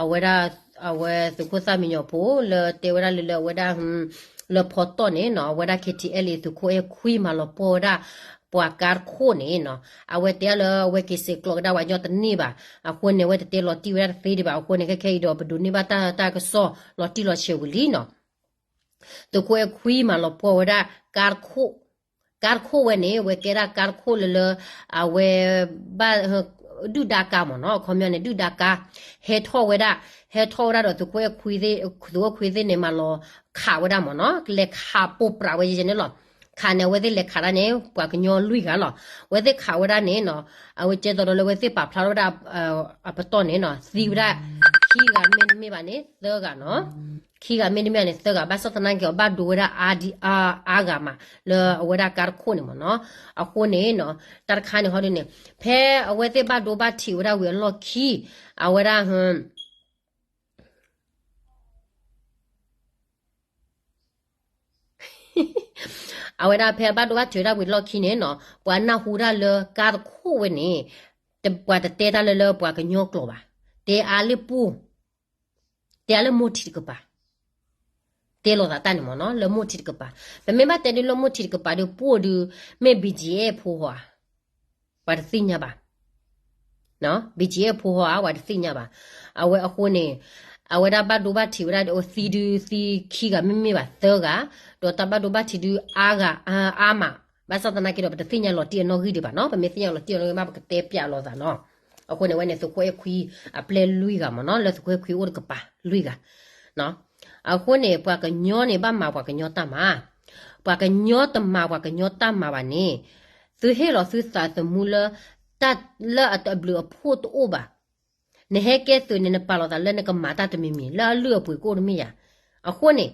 အဝဲဒၣ် အဝဲသုးခိၣ်သၣ်မံညီၤဖိလၢတဲဝဲဒၣ်လၢလၢအဝဲဒၣ် လၢဖီတီၣ်န့ၣ်နီၤ, အဝဲဒၣ် K T L A သုးခိၣ်အဲၣ်ခွံမၤလီၤပှီၢ်ဝဲဒၣ် ပှၤကါတခိၣ်န့ၣ်နီၤ, အဝဲတဲလၢအဝဲက့ၤဆဲးကျိးကဒါဝဲညီတန့ၢ်ဘၣ်. အဃိန့ၣ် အဝဲတတဲလီၤတံၢ်ဝဲဒၣ်တသ့ဒံးဘၣ်. အဃိန့ၣ် ခဲခဲအံၤဒီး ပဒိးန့ၢ်ဘၣ်တၢ် တၢ်ကစီၣ်လီၤတံၢ်လီၤဆဲးဝံၤလံနီၤ. သုးခိၣ်အဲၣ်ခွံမၤလီၤပှီၢ်ဝဲဒၣ် ကါတခိၣ်, ကါတခိၣ်ဝဲန့ၣ် အဝဲကဲဒၣ်ကါတခိၣ်လၢလၢ အဝဲ ဘၣ် ဒုၣ်ဒါကါမ့ၢ်နီၤ, အခီပညီန့ၣ် ဒုၣ်ဒါကါ ဟဲထီၣ်ဝဲဒၣ်, ဟဲထီၣ်ဝဲဒၣ်ဒီးသုးခိၣ်အဲၣ်ခွံသ့ၣ်, သုးခိၣ်အဲၣ်ခွံသ့ၣ်န့ၣ် မၤလီၤခးဝဲဒၣ်မ့ၢ်နီၤ, လဲၤခးပိာ်ပြးဝဲယဲန့ၣ်လီၤ. ခးန့ၣ် အဝဲသ့ၣ်လဲၤခးဒၣ်န့ၣ် ပှၤကညီလွံၢ်ဂၤလီၤ. အဝဲသ့ၣ်ခးဝဲဒၣ်န့ၣ်နီၤ, အဝဲကဲသိးဒီးလၢအဝဲသ့ၣ်ပာ်ဖျါထီၣ်ဝဲဒၣ် အပတီၢ်န့ၣ်နီၤ, သံဝဲဒၣ် ခံဂၤမ့တမ့ၢ်ဘၣ်န့ၣ် သၢဂၤနီၤ. ခံဂၤမ့တမ့ၢ်န့ၣ် သၢဂၤ ဘၣ်ဆၣ်သနာ်က့အီၤ ဘၣ်ဒိဝဲဒၣ်အါဒံ အါဂၤမး လၢအဝဲဒၣ်ကါတခိၣ်န့ၣ်မ့ၢ်နီၤ. အဃိန့ၣ်နီၤ, တၢ်တခါန့ၣ်ဟီဒုန့ၣ် ဖဲအဝဲသ့ၣ်ဘၣ်ဒိဘၣ်ထံးဝဲဒၣ်ဝံၤအလီၢ်ခံ, အဝဲဒၣ် အဝဲဒၣ်ဖဲအဘၣ်ဒိဘၣ်ထံးဝဲဒၣ်ဝံၤအလီၢ်ခံန့ၣ်နီၤ, ပှၤနၢ်ဟူဒၣ်လၢကါတခိၣ်ဝဲန့ၣ်, ပှၤတတဲတၢ်လၢလၢပှၤကညီကျိာ်ဘၣ်, တဲအါလၢပှိၢ်, တဲအါလၢမိၢ်ထံးတကပၤ, တဲလိာ်သးတၢ်န့ၣ်မ့ၢ်နီၤ, လၢမိၢ်ထံးတကပၤ. ပမ့ၢ်ဘၣ်တဲဒုးလၢမိၢ်ထံးတကပၤဒုး ပှိၢ်ဒုး မ့ၢ် B G F ဖိဧါ, ပှၤတသ့ၣ်ညါဘၣ်. B G F ဖိဧါ ပှၤတသ့ၣ်ညါဘၣ်. အဝဲအဃိန့ၣ်, အဝဲဒၣ်ဘၣ်ဒိဘၣ်ထံးဝဲဒၣ်ဒီးသံဒုးသံခံဂၤမ့မ့ၢ်ဘၣ်သၢဂၤ, ဒီးတၢ်ဘၣ်ဒိဘၣ်ထံးဒုးအါဂၤအါမး, ဘၣ်ဆၣ်သနာ်က့ဒီး ပတသ့ၣ်ညါလီၤတံၢ်အနီၣ်ဂံၢ်ဒံးဘၣ်နီၤ, ပမ့ၢ်သ့ၣ်ညါလီၤတံၢ်အနီၣ်ဂံၢ်မး ပကတဲပျးလိာ်သးနီၤ. အဃိန့ၣ် အဝဲန့ၣ်သုးခိၣ်အဲၣ်ခွံအပျဲၢ်လွံၢ်ဂၤမ့ၢ်နီၤ, လၢသုးခိၣ်အဲၣ်ခွံအိၣ်တကပၤလွံၢ်ဂၤ အဃိန့ၣ် ပှၤကညီန့ၣ် ဘၣ်မၤပှၤကညီတၢ်မၤ, ပှၤကညီတမၤပှၤကညီတၢ်မၤဘၣ်န့ၣ်, သုဟ့ၣ်လီၤသုသးသမူလၢ တၢ်လၢအဘျုးအဖှိၣ်တအိၣ်ဘၣ်. နဟဲကဲသုးန့ၣ် နပာ်လီၤသးလၢနကမၤတၢ်တမံၤမံၤ လၢအလုၢ်အပှ့ၤကအိၣ်တမ့ၢ်ယၤ. အဃိန့ၣ်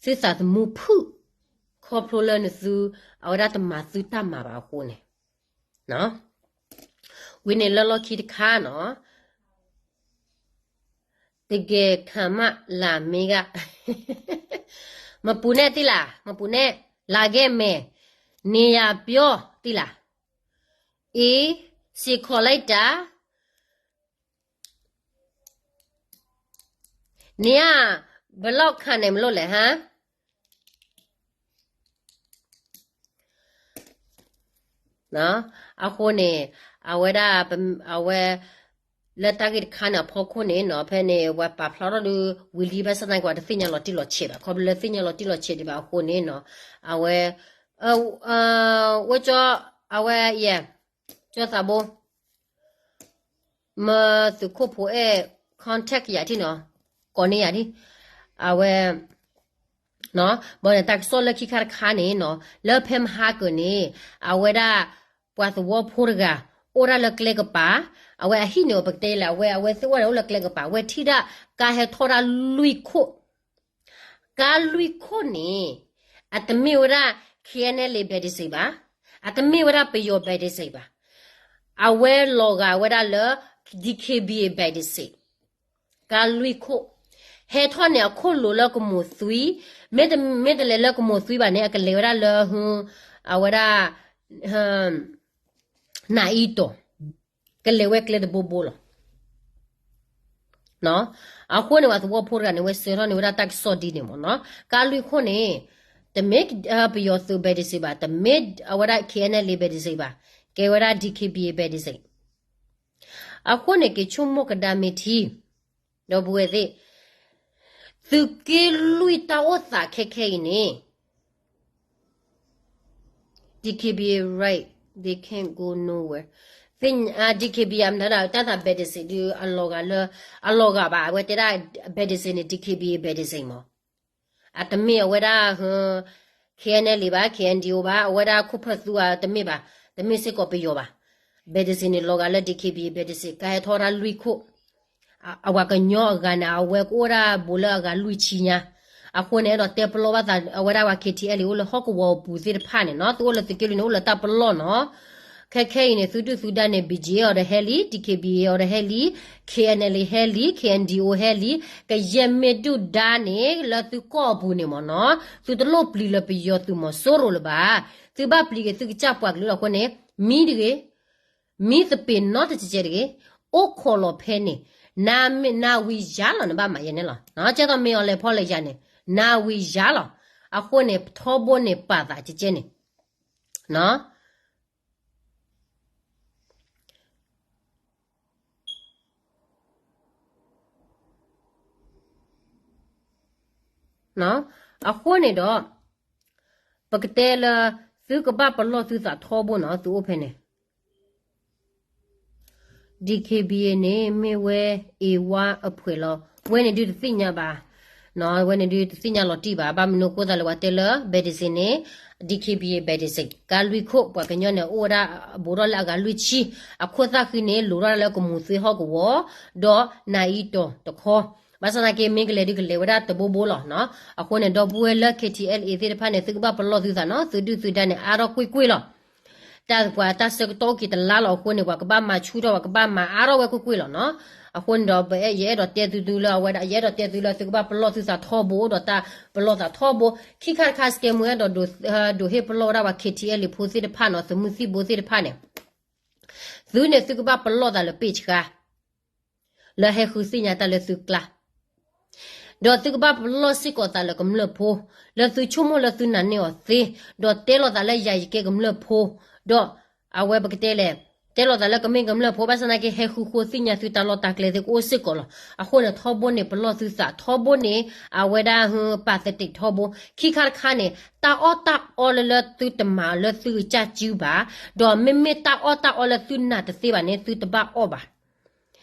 သုသးသမူဖုၣ် ခီဖျိလၢနသု အဝဲဒၣ်တမၤသုတၢ်မၤဘၣ်အဃိန့ၣ် ဝံၤန့ၣ်လၢလီၢ်ခံတခါနီၤ, တကယ်ခံမလၢမ့ၢ်ဂ့ၤ, မပူၤနဲၣ်သ့လး, မပူၤနဲၣ်, လၢဂ့ၤမဲာ်, နေရာပြောသ့လး, အ့, စ့ၢ်ကီးလိုက်တာ, န့ၣ်ဧါ, ဘျီၣ်ခါန့ၣ်မ့ၢ်လိၣ်လဲၣ်ဟါ. အဃိန့ၣ် အဝဲဒၣ် အဝဲ လၢတၢ်ဂ့ၢ်တခါန့ၣ်အဖီခိၣ်န့ၣ်နီၤ ဖဲန့ၣ် ပှၤပာ်ဖျါထီၣ်ဒုး ဝံၤလံဘၣ်ဆၣ်သနာ်က့ ပှၤတသ့ၣ်ညါလီၤတံၢ်လီၤဆဲးဘၣ်. ခီဖျိလၢသ့ၣ်ညါလီၤတံၢ်လီၤဆဲးဒံးဘၣ်အဃိန့ၣ်နီၤ အဝဲ ဝဲကၠီ အဝဲယဲ ကၠီသးဘိ မ့ၢ်သုးခိၣ်ဖိအဲၣ် contact ယၤထံၣ်နီၤ ကိးန့ၢ်ယၤဒံး အဝဲ ဘၣ်န့ၣ် တၢ်ကစီၣ်လၢခံခါတခါန့ၣ်နီၤ လၢဖဲမဟါကၢၤန့ၣ် အဝဲဒၣ် ပှၤသဝီဖိတဂၤ အိၣ်ဒၣ်လၢကျဲကပၤ အဝဲအဟံၣ်န့ၣ် ပကတဲလၢအဝဲ အဝဲသ့ၣ်အိၣ်ဒၣ်အိၣ်လၢကျဲကပၤ အဝဲထံၣ်ဒၣ်ကါဟဲထီၣ်ဒၣ်လွံၢ်ခိၣ် ကါလွံၢ်ခိၣ်န့ၣ် အတမ့ၢ်ဝဲဒၣ် K N L A ဘဲးဒစ့းဘၣ်, အတမ့ၢ်ဝဲဒၣ်ပယီၤဘဲးဒစ့းဘၣ်, အဝဲလီၤဂာ်ဝဲဒၣ်လၢ D K B A ဘဲးဒစ့း, ကါလွံၢ်ခိၣ်, ဟဲထီၣ်န့ၣ်အခိၣ်လိၤလၢကမိၢ်သွံ, မ့တမ့ၢ်တလဲၤလၢကမိၢ်သွံဘၣ်န့ၣ် အကလဲၤဝဲဒၣ်လၢ အဝဲဒၣ် နၤအံၤတီၤ ကလဲၤဝဲကျဲတဘိဘိလီၤ. အဃိန့ၣ် ပှၤသဝီဖိတဂၤန့ၣ် ဝဲဆှၢထီၣ်န့ၢ်ဝဲဒၣ်တၢ်ကစီၣ်ဒ်န့ၣ်မ့ၢ်နီၤ, ကါလွံၢ်ခိၣ်န့ၣ် တမ့ၢ်ပယီၤသုးဘဲးဒစ့းဘၣ်, တမ့ၢ်အဝဲဒၣ် K N L A ဘဲးဒစ့းဘၣ်, ကဲဝဲဒၣ် D K B A ဘဲးဒစ့း, အဃိန့ၣ် က့ၤဆိကမိၣ်ကဒါမ့ၢ်ထံ ဒီပုၢ်ဝဲၢ်သ့ၣ်, သုးက့လွံၢ်တၢ်အိၣ်သးခဲခဲအံၤန့ၣ် D K B A right, they can't go nowhere. သ့ၣ်ညါ D K B A မတၤဒၣ် တၢ်သးဘဲးဒစ့းဒုး အလီၤဂာ်လၢ အလီၤဂာ်ဘၣ် အဝဲတဲဒၣ် ဘဲးဒစ့းန့ၣ် D K B A ဘဲးဒစ့းမး, အတမ့ၢ်အဝဲဒၣ် K N L A ဘၣ်, K N D O ဘၣ်, အဝဲဒၣ်ခိၣ်ဖၢၣ်သူအတမ့ၢ်ဘၣ်, တမ့ၢ်စ့ၢ်ကီးပယီၤဘၣ်. ဘဲးဒစ့းန့ၣ် လီၤဂာ်လၢ D K B A ဘဲးဒစ့း ကါဟဲထီၣ်ဝဲဒၣ်လွံၢ်ခိၣ် အပှၤကညီအဂၤန့ၣ် အဝဲကအိၣ်ဒၣ်ဘူးလၢအဂၤလွံၢ်ဆံညါ, အဃိန့ၣ် အဲၣ်ဒိးတဲပလီၢ်ဘၣ်သး အဝဲဒၣ်ပှၤ K T L အံၤ အိၣ်လၢဟီၣ်ကဝီၤအပူၤသ့ၣ်တဖၣ်န့ၣ်နီၤ, သုအိၣ်လၢသုးက့လွံၢ်န့ၣ် အိၣ်လၢတၢ်ပလီၢ်နီၤ, ခဲခဲအံၤန့ၣ် သုဒုၣ်သုဒါန့ၣ် B G A အီၤဒီးဟဲလံ, D K B A အီၤဒီးဟဲလံ, K N L A ဟဲလံ, K N D O ဟဲလံ, ကယဲၢ်မ့ၢ်ဒုၣ်ဒါန့ၣ် လၢသုကီၢ်အပူၤန့ၣ်မ့ၢ်နီၤ, သုတလိၣ်ပျံၤလၢပယီၤသုးမီၤစိရိၤလၢၤဘၣ်, သုဘၣ်ပျံၤက့ၤသုကစၢ်ပှၤကလုာ်လီၤအဃိန့ၣ်, မံတဂ့ၤ မံသပ့ၤနီတစဲးစဲးတဂ့ၤ, အိၣ်ခိးလီၤဖဲန့ၣ်, နၤဝံၤယၤလီၤ နဘၣ်မၤယဲန့ၣ်လီၤ. ကဲသိးမ့ၢ်အီၤလဲၤဖီၣ်လဲၤယာ်န့ၣ်, နၤဝံၤယၤလီၤ. အဃိန့ၣ် ထီဘိန့ၣ်ပာ်သးကဲကဲန့ၣ်, အဃိန့ၣ်ဒီး ပကတဲလၢ သုကဘၣ်ပလီၢ်သုသးထီဘိနီၤ သုအိၣ်ဖဲန့ၣ် D K B A န့ၣ် မ့ၢ်ဝဲ အ့ဝါအဖှဲးလီၤ. ဝဲန့ၣ်ဒုးတသ့ၣ်ညါဘၣ်, ဝဲန့ၣ်ဒုးတသ့ၣ်ညါလီၤတံၢ်ဘၣ်. ဘၣ်မနုၤအဃိသတးလဲၣ် ပှၤတဲလၢ ဘဲးဒစ့းန့ၣ် D K B A ဘဲးဒစ့း ကါလွံၢ်ခိၣ် ပှၤကညီန့ၣ် အိၣ်ဝဲဒၣ်ဘူးထီၣ်လၢအဂၤလွံၢ်ဆံ, အခိၣ်သၣ်ဃံန့ၣ် လိၤထီၣ်လၢကမူၤသွ့ဟီၣ်ကဝီၤ, ဒီးနၤအံၤတီၤတခီ ဘၣ်ဆၣ်သနာ်က့ မ့ၢ်ကလဲၤဒုးကလဲၤဝဲဒၣ်တဘိဘိလီၤ. အဃိန့ၣ် ဒီပုၢ်ဝဲၢ်လၢ K T L A သ့ၣ်တဖၣ်န့ၣ် သုကဘၣ်ပလီၢ်သုသးနီၤ, သုဒုၣ်သုဒါန့ၣ် အါထီၣ်ကွ့ၢ်ကွ့ၢ်လီၤ. တၢ်ပှၤတၢ်ဆၢကတီၢ်အိၣ်က့ၤတလါလီၤအဃိန့ၣ် ပှၤကဘၣ်မၤဆူၣ်ထီၣ် ပှၤကဘၣ်မၤအါထီၣ်ဝဲကွ့ၢ်ကွ့ၢ်လီၤနီၤ. အဃိန့ၣ်ဒီး ယအဲၣ်ဒိးတဲသုသုလၢအဝဲဒၣ် ယအဲၣ်ဒိးတဲသုလၢသုကဘၣ်ပလီၢ်သုသးထီဘိ ဒီးတၢ်ပလီၢ်သးထီဘိ, ခံခါတခါစကဲမူ အဲၣ်ဒိးဒိးဟ့ၣ်ပလီၢ်ဝဲဒၣ်ပှၤ K T L A ဖိသ့ၣ်တဖၣ်နီၤ, သုးမုၢ်သံၣ်ဘိသ့ၣ်တဖၣ်န့ၣ် သုန့ၣ်သုကဘၣ်ပလီၢ်သးလၢပ့ၢ်ဆှါ လၢဟဲဃုသ့ၣ်ညါတၢ်လၢသုကျါ, ဒီးသုကဘၣ်ပလီၢ်စ့ၢ်ကီးသးလၢကမျၢၢ်ဖိ, လၢသုဆိကမိၣ်လၢသုနာ်န့ၢ်အီၤသ့, ဒီးတဲလိာ်သးလၢယၤယကဲကမျၢၢ်ဖိ, ဒီးအဝဲပကတဲလဲၣ်, တဲလိာ်သးလၢကမ့ၢ်ကမျၢၢ်ဖိ ဘၣ်ဆၣ်သနာ်က့ ဟဲဃုဃိသ့ၣ်ညါသုတၢ်လီၢ်တၢ်ကျဲသ့ၣ်ကအိၣ်စ့ၢ်ကီးလီၤ. အဃိန့ၣ် ထီဘိန့ၣ်ပလီၢ်သုသး, ထီဘိန့ၣ် အဝဲဒၣ်ပာ်သတ့းထီဘိ, ခံခါတခါန့ၣ် တၢ်အီၣ်တၢ်အီလၢလၢသုတမၤလၢသုကစၢ်စုဘၣ်, ဒီးမ့မ့ၢ်တၢ်အီၣ်တၢ်အီလၢသုနာ်တသ့ဘၣ်န့ၣ် သုတဘၣ်အီၣ်ဘၣ်.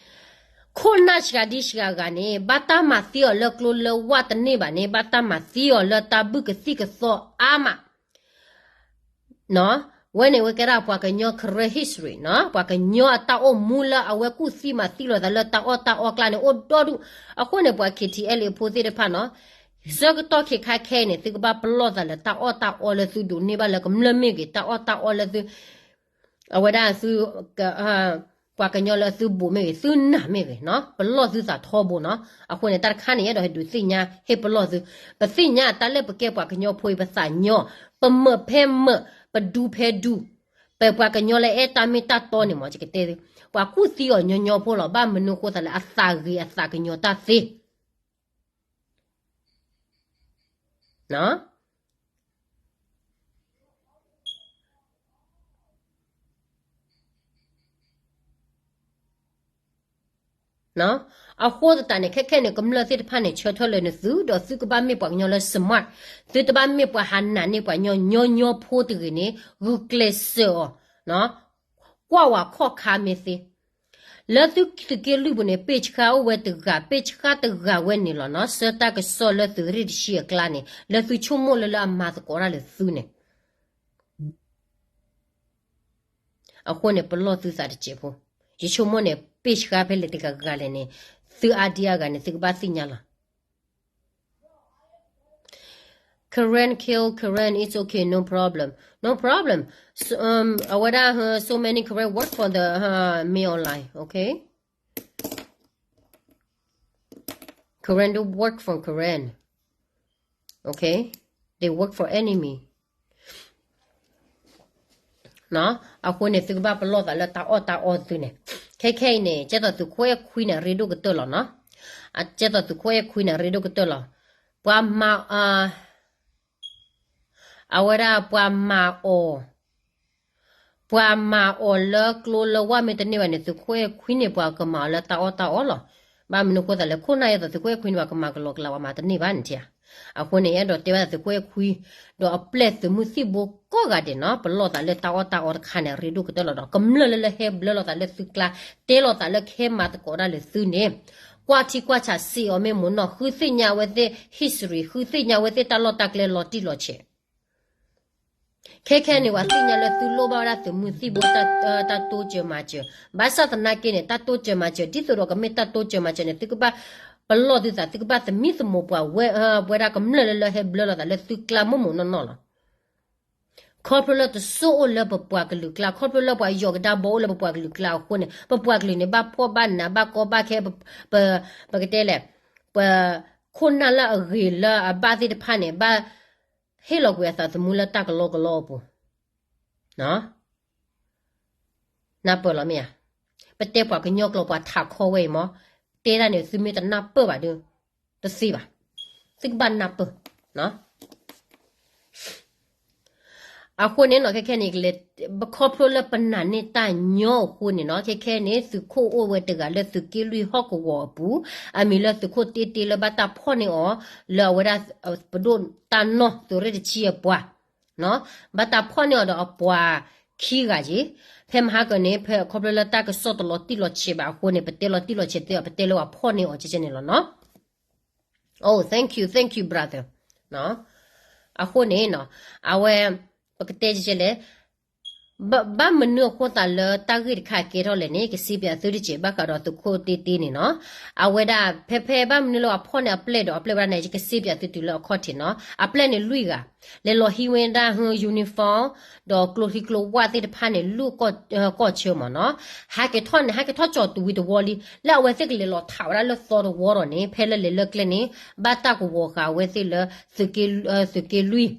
ခိၣ်နၢ်စှၤဒံစှၤဂၤန့ၣ် ဘၣ်တၢ်မၤသံအီၤလၢကျိလၢဝၣ်တန့ၢ်ဘၣ်န့ၣ် ဘၣ်တၢ်မၤသံအီၤလၢတၢ်ဘုၣ်ကသံၣ်ကသီအါမး. ဝဲန့ၣ်ဝဲကဲဒၣ်ပှၤကညီ Karen history နီၤ, ပှၤကညီအတၢ်အိၣ်မူလၢအဝဲကူၣ်သံမၤသံလိာ်သးလၢတၢ်အီၣ်တၢ်အီကျါန့ၣ် အိၣ်ဒီဒူၣ်. အဃိန့ၣ် ပှၤ K T L A ဖိသ့ၣ်တဖၣ်နီၤ, ဆၢကတီၢ်ခဲခါခဲအံၤန့ၣ် သုကဘၣ်ပလီၢ်သးလၢတၢ်အီၣ်တၢ်အီလၢသုဒိးန့ၢ်ဘၣ်လၢကမျၢၢ်မ့ၢ်ဂ့ၤ, တၢ်အီၣ်တၢ်အီလၢသု အဝဲဒၣ်သု ပှၤကညီလၢသုဘူးမ့ၢ်ဂ့ၤ, သုနာ်မ့ၢ်ဂ့ၤနီၤ, ပလီၢ်သုသးထီဘိနီၤ. အဃိန့ၣ် တၢ်တခါန့ၣ် ယအဲၣ်ဒိးဟဲဒုးသ့ၣ်ညါ ဟ့ၣ်ပလီၢ်သု, ပသ့ၣ်ညါတၢ်လၢပကဲပှၤကညီဖိအံၤ ပသးညီ, ပမၢးဖဲမၢး, ပဒူဖဲဒူ, ပပှၤကညီလၢအဲၣ်တၢ်မ့ၢ်တၢ်တီန့ၣ်မ့ၢ် ယကတဲသု, ပှၤကူၣ်သံအီၤညီညီဖိလီၤ. ဘၣ်မနုၤအဃိသတးလဲၣ် အသးဂ့ၤအသးကညီၤတၢ်သ့ နီၣ် အဃိသတးန့ၣ် ခဲခဲန့ၣ် ကမျၢၢ်သ့ၣ်တဖၣ်န့ၣ် ဆၢထၢၣ်လၢနသု ဒီးသုကဘၣ်မ့ၢ်ပှၤကညီလၢ smart, သုတဘၣ်မ့ၢ်ပှၤဟးနာ်န့ၢ်ပှၤညီညီညီဖိတဂ့ၤန့ၣ် ဂုာ်ကျဲးစၢးအီၤ, ကွၢ်ဝဲခီၣ်ခါမ့ၢ်သ့ လၢသုသုးက့လွံၢ်ပူၤန့ၣ် ပ့ၢ်ဆှါအိၣ်ဝဲတဂၤ, ပ့ၢ်ဆှါတဂၤဝဲန့ၣ်လီၤနီၣ်, ဆှၢတၢ်ကစီၣ်လၢသုးရ့ၣ်တဆံအကျါန့ၣ် လၢသုဆိကမိၣ်လၢလၢအမၤသကိးတၢ်လၢသုန့ၣ် အဃိန့ၣ် ပလီၢ်သုသးတစဲးဖိ, ယဆိကမိၣ်န့ၣ် ပ့ၢ်ဆှါဖဲလဲၣ်တဂၤဂၤလဲၣ်န့ၣ် သုအါဒံအါဂၤန့ၣ် သုကဘၣ်သ့ၣ်ညါလီၤ. Karen kill Karen, it's okay, no problem, no problem. So, um, အဝဲဒၣ် uh, so many Karen work for the uh, me online, okay? Karen don't work for Karen, okay? They work for enemy. အဃိန့ၣ် သုကဘၣ်ပလီၢ်သးလၢတၢ်အီၣ်တၢ်အီသုန့ၣ်, ခဲခဲအံၤန့ၣ် ကဲသိးသုးခိၣ်အဲၣ်ခွံန့ၣ် ရ့ဒိၣ်ကတၢၢ်လီၤနီၣ်, ကဲသိးသုးခိၣ်အဲၣ်ခွံန့ၣ် ရ့ဒိၣ်ကတၢၢ်လီၤ, ပှၤမၤ အဝဲဒၣ်ပှၤမၤအီၤ, ပှၤမၤအီၤလၢကျိလၢဝၣ်မ့ၢ်တန့ၢ်ဘၣ်န့ၣ် သုးခိၣ်အဲၣ်ခွံန့ၣ် ပှၤကမၤအီၤလၢတၢ်အီၣ်တၢ်အီလီၤ. ဘၣ်မနုၤအဃိသတးလဲၣ် ခိၣ်နၢ်ယဲသိးသုးခိၣ်အဲၣ်ခွံန့ၣ် ပှၤကမၤကလီကလီ ပှၤမၤတန့ၢ်ဘၣ်န့ၣ်ဧါ. အဃိန့ၣ် အဲၣ်ဒိးတဲဘၣ်သုးခိၣ်အဲၣ်ခွံ ဒီးအပျဲၢ်သုးမုၢ်သံၣ်ဘိကိးဂၤဒဲးနီၣ်, ပလီၢ်သးလၢတၢ်အီၣ်တၢ်အီတခါန့ၣ် ရ့ဒိၣ်ကတၢၢ်လီၤဒီး ကမျၢၢ်လၢလၢဟဲဘျၢလီၤသးလၢသုကျါ, တဲလီၤသးလၢကဟဲမၤသကိးတၢ်လၢသုန့ၣ်, ကွၢ်ထံကွၢ်ဆးစ့အီၤမ့ၢ်မ့ၢ်နီၣ်, ဃုသ့ၣ်ညါအဝဲသ့ၣ် history, ဃုသ့ၣ်ညါအဝဲသ့ၣ်တၢ်လီၢ်တၢ်ကျဲလီၤတံၢ်လီၤဆဲး ခဲခဲန့ၣ် ပှၤသ့ၣ်ညါလၢသုလိၣ်ဘၣ်ဝဲဒၣ်သုးမုၢ်သံၣ်ဘိတၢ်တိစၢၤမၤစၢၤ, ဘၣ်ဆၣ်သနာ်က့န့ၣ် တၢ်တိစၢၤမၤစၢၤ ဒ်သိးဒီးကမ့ၢ်တၢ်တိစၢၤမၤစၢၤန့ၣ် သုကဘၣ်ပလီၢ်သုသး, သုကဘၣ်သမံသမိးပှၤဝဲ, ဝဲဒၣ်ကမျၢၢ်လၢလၢဟဲဘျၢလီၤသးလၢသုကျါမိၢ်မိၢ်နီၢ်နီၢ်လီၤ. ခီဖျိလၢတစိၢ်အိၣ်လၢပပှၤကလုာ်ကျါ, ခီဖျိလၢပှၤယီၤကဒါဘီအိၣ်လၢပပှၤကလုာ်ကျါအဃိန့ၣ် ပပှၤကလုာ်န့ၣ် ဘၣ်ဖှီၣ်ဘၣ်နးဘၣ်ကီဘၣ်ခဲ, ပ, ပကတဲလဲၣ်, ပခိၣ်နၢ်လၢအဂ့ၤလၢအဘၣ်သ့ၣ်တဖၣ်န့ၣ် ဘၣ်ဟ့ၣ်လီၤကွံာ်အသးသမူလၢတၢ်ကလီကလီအပူၤ နၢ်ပၢၢ်လီၤမ့ၢ်ဧါ. ပတဲပှၤကညီကျိာ်ပှၤထးခီဝဲအံၤမ့ၢ်, တဲဒၣ်န့ၣ် သုမ့ၢ်တနၢ်ပၢၢ်ဘၣ်ဒီး တသ့ဘၣ်. သုကဘၣ်နၢ်ပၢၢ်. အဃိန့ၣ်နီၣ် ခဲခဲန့ၣ် ခီဖျိလၢပနာ်န့ၢ်တၢ်ညီအဃိန့ၣ်နီၣ်, ခဲခဲန့ၣ် သုးခိၣ်အိၣ်ဝဲတဂၤလၢသုးက့လွံၢ်ဟီၣ်ကဝီၤအပူၤ, အမံၤလၢသုးခိၣ်တ့တ့လၢဘၣ်တၢ်ဖီၣ်န့ၢ်အီၤ လၢအဝဲဒၣ်ပဒိၣ်တၢ်နီၢ်သုးရ့ၣ်တဆံအပှၤ ဘၣ်တၢ်ဖီၣ်န့ၢ်အီၤဒီးအပှၤခံဂၤက့ၤ, ဖဲမဟါကၢန့ၣ် ဖဲခီဖျိလၢတၢ်ကစီၣ်တလီၤတံၢ်လီၤဆဲးဘၣ်အဃိန့ၣ် ပတဲလီၤတံၢ်လီၤဆဲးသ့အီၤ ပတဲလၢပှၤဖီၣ်န့ၢ်အီၤကဲကဲန့ၣ်လီၤနီၣ်. Oh, thank you, thank you, brother. အဃိန့ၣ်နီၣ်, အဝဲ, ပကတဲကဲကဲလဲၣ်, ဘၣ်မနုၤအဃိသတးလၢတၢ်ဂ့ၢ်တခါကဲထီၣ်လဲၣ်န့ၣ် ကစံးပၠးသုတက့ၢ် ဘၣ်ဃးဒီးသုးခိၣ်တ့တ့န့ၣ်နီၣ်, အဝဲဒၣ် ဖဲဖဲဘၣ်မနုၤလၢအဖီၣ်န့ၢ်အပျဲၢ်ဒီးအပျဲၢ်ဝဲဒၣ်န့ၣ် ယကစံးပၠးသုတုၤလၢအခီၣ်ထံးနီၣ်, အပျဲၢ်န့ၣ်လွံၢ်ဂၤ, လဲၤလီၤဟံးဝဲဒၣ် uniform ဒီးကျိချံကျိဝၣ်သ့ၣ်တဖၣ်န့ၣ် လူၢ်ကီၢ်ဆၢမ့ၢ်နီၣ်, ဟးက့ၤထီၣ်န့ၣ် ဟးက့ၤထီၣ်ကၠီၤတဝံၤတဝီလံ, လၢအဝဲသ့ၣ်ကလဲၤလီၤထးဝဲဒၣ်လၢသီတဝီဒီးန့ၣ် ဖဲလၢလဲၤလၢကျဲန့ၣ် ဘၣ်တၢ်ကဝီၤဃာ်အဝဲသ့ၣ်လၢ သုးက့လွံၢ်